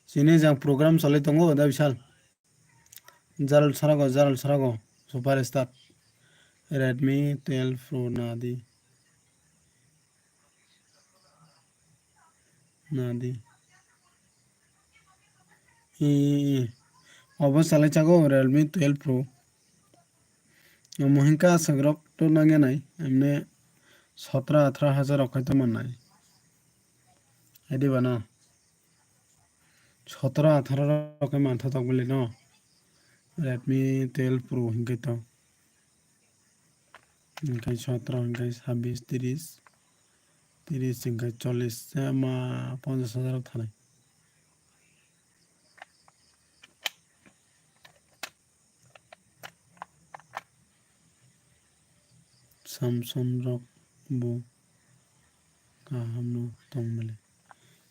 Sini jang program cholai tongo da bisal. Jaral sarago, jaral sarago, superstar. Redmi twelve Pro nadi. Nadi. I, i, i. Obo salai chago Realme twelve Pro. Omo hinkhe aswk rok to nangya nai. Emne sotro atharo hajar rok khai to mannai. Edi bana. Sotro atharo rok khai mantha tok bele no. Redmi twelve Pro hinkhe to. Hinkhe sotro, hinkhe sabbish, tris, tris hinkhe chollish, se ma ponchash hajar rok thanai. Samsung rok bo kaham no tong bele.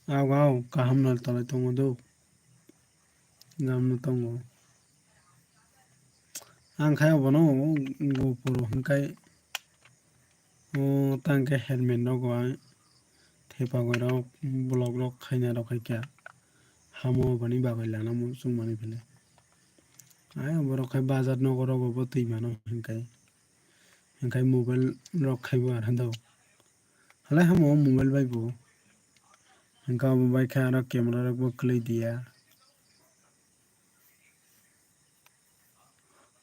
Aw, aw, kaham no tolai tongo do. Gam no tongo. Ang khai obono gopuro hinkai o tang khe helmet nogo ang thepagwi rok block rok khaina rok khai kha hamo bani bagwi lana muchung mani phele. Ai borok khai bazar nogo rogo bo twi mano hinkai hinkai mobile rok khai bo ar hando halai hamo mobile bai bo hinka obo bai khe aro camera rok bo kwlwi diya.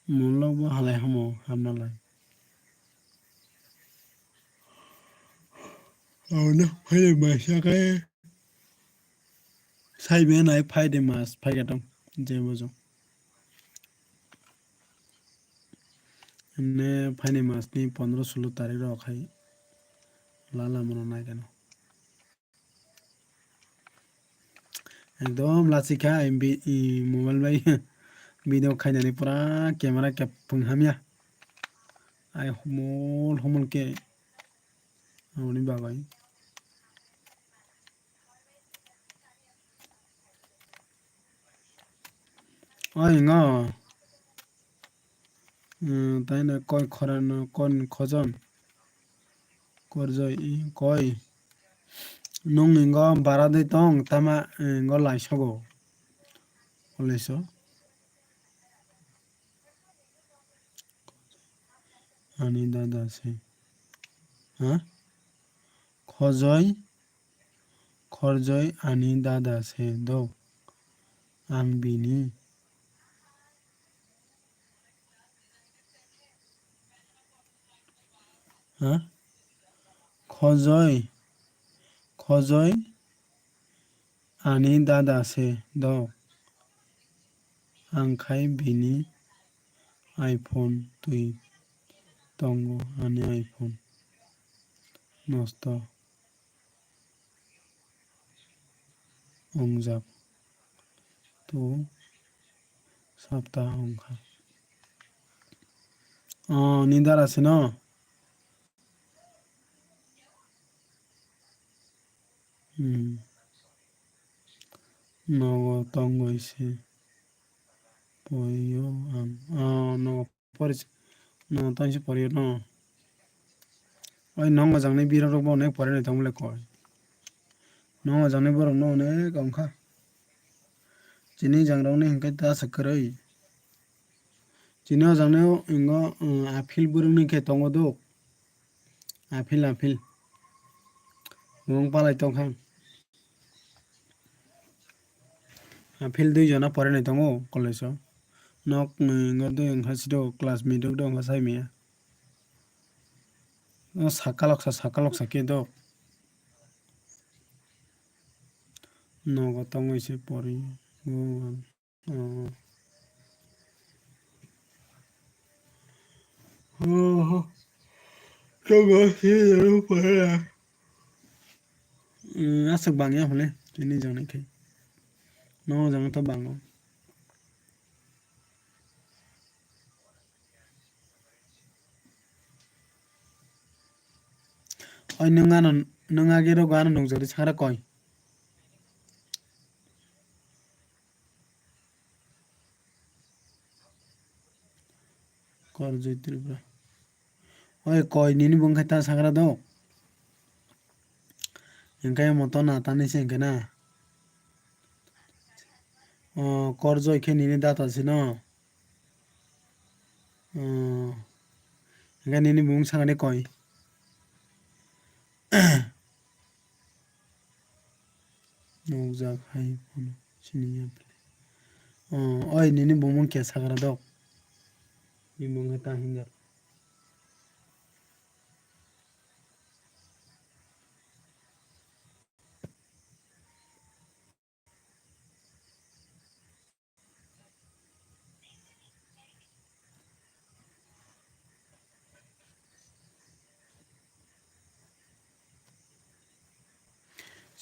Mulok bo halai hamo hamnalai. Abono phai de masa khe sai be nai phai de mas phai ka tong je bojo. Hwnwi phaini masni pondro sulo tarik rok hai lala mano nai keno. Ekdom lachik kha, ai bi-, i mobile bai video khainani pura camera kepung hamya. Ai humul humul khe aboni bagwi. Oi, ngo. Hmm, taino koi khorano, kon khojon. Korjoi, i, koi. Nung ingo bara dei tong, tama, ingo laisogo. Kolaiso. Ani dada se. Ha? Khojoi, khorjoi ani dada se do. Ang bini. Ha? Khojoi, khojoi ani dada se do. Ang khai bini iPhone twi tongo, ani iPhone nosto wngjak. Tu sapta wngkha. O, ni dara sino? Hmm. Nogo tongoi se. Poio ang. O, nogo pori se. Nogo tongoi se porio no. Oi, nogo jangni birok rok bo onek pore nai tongmole koi. Nogo jangni borok no onek wngkha. Chini jang rok ni hingke ta aswk kwrwi. Chini o jang no ingo, um, aphil bwrwng ni khe tongo do. Aphil, aphil. Mung palai tong kha. Aphil dui jona pore nai tongo college o. Nok ni ingo dui wngkha siro class miduk do wngkha sai maya. O sakaloksa, sakaloksa khe do. Nogo tongoi se pori. O. Oh. Oh. Tongo, sini jano pore ya. Hmm, aswk bangya hole, tini jang nai khai. No jang to bango. Oi, nwng ano, nwng agi rogo ano nukjagwi sangra koi. Korjoi Tripura. Oi, koi nini bung khai ta sagra do. Hingke moto na tani se hingke na. O, Korjoi khe nini data se no. O, hingke nini bung sakani koi. Nukjak hai phano siniya bwle. O, oi, nini bumung khe sagra dok. Ni bumung khe ta hinjak.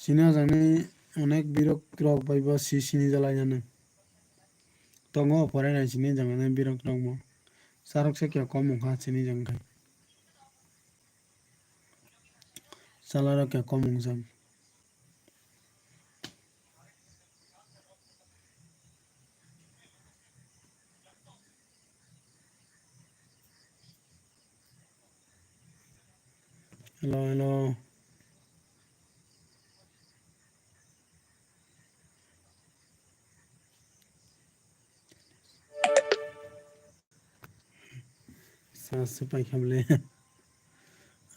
Sini o jangni onek birok rok bai bo si sini jalai nani. Tongo pore nai sini jangni birok rok bo. Charok se khe kom wngkha sini jang khai. Chala rok khe kom wngjak. Hello, hello. Sa se paikha bole.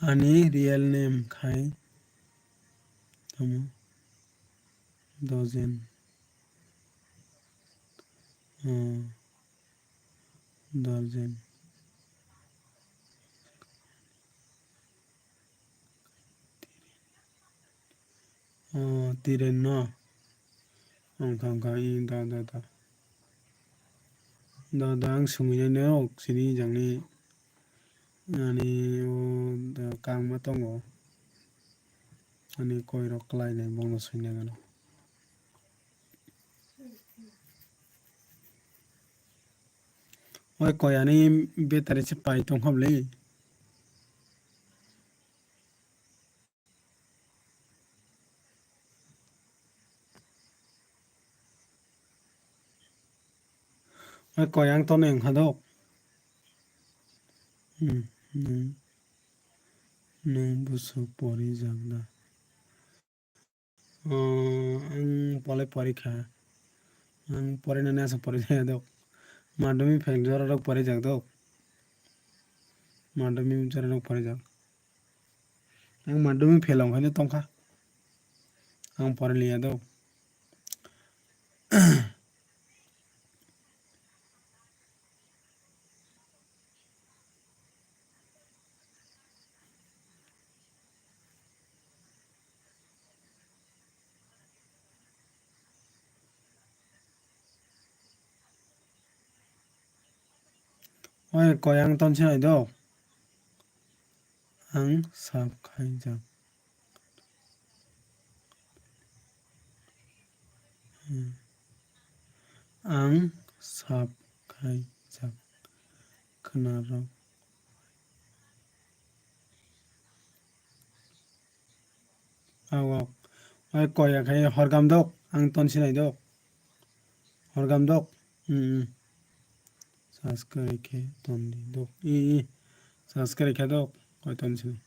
Ani real name khai tamo Dojen. Hmm. Dojen. O, Tiren no. Wngkha, wngkha, i, da, da, da. Da, da, ang swngwi nai nok sini jangni. Ani o da kangma tongo. Ani koi rok klai nai bono sui nai gano. Oi koi ani battery se pai tong kha bwle. Oi koi ang tono wngkha dok. Hmm, hmm. Nwng bwswk porijak da? O, ang polai porikha. Ang porinani asa porijak dok. Madhyamik fail jorarok porijak dok. Madhyamik jorarok porijak. Ang madhyamik fail wngkhaino tongkha. Ang poriliya dok. Oi koi ang ton sinai do. Ang sap khaijak. Hmm. Ang sap khaijak. Khwnarok. Awok. Oi koi ya khai horgam dok. Ang ton sinai dok. Horgam dok. Hmm. Subscribe khe ton di dok. I, i. Subscribe khe dok. Koi ton sinai.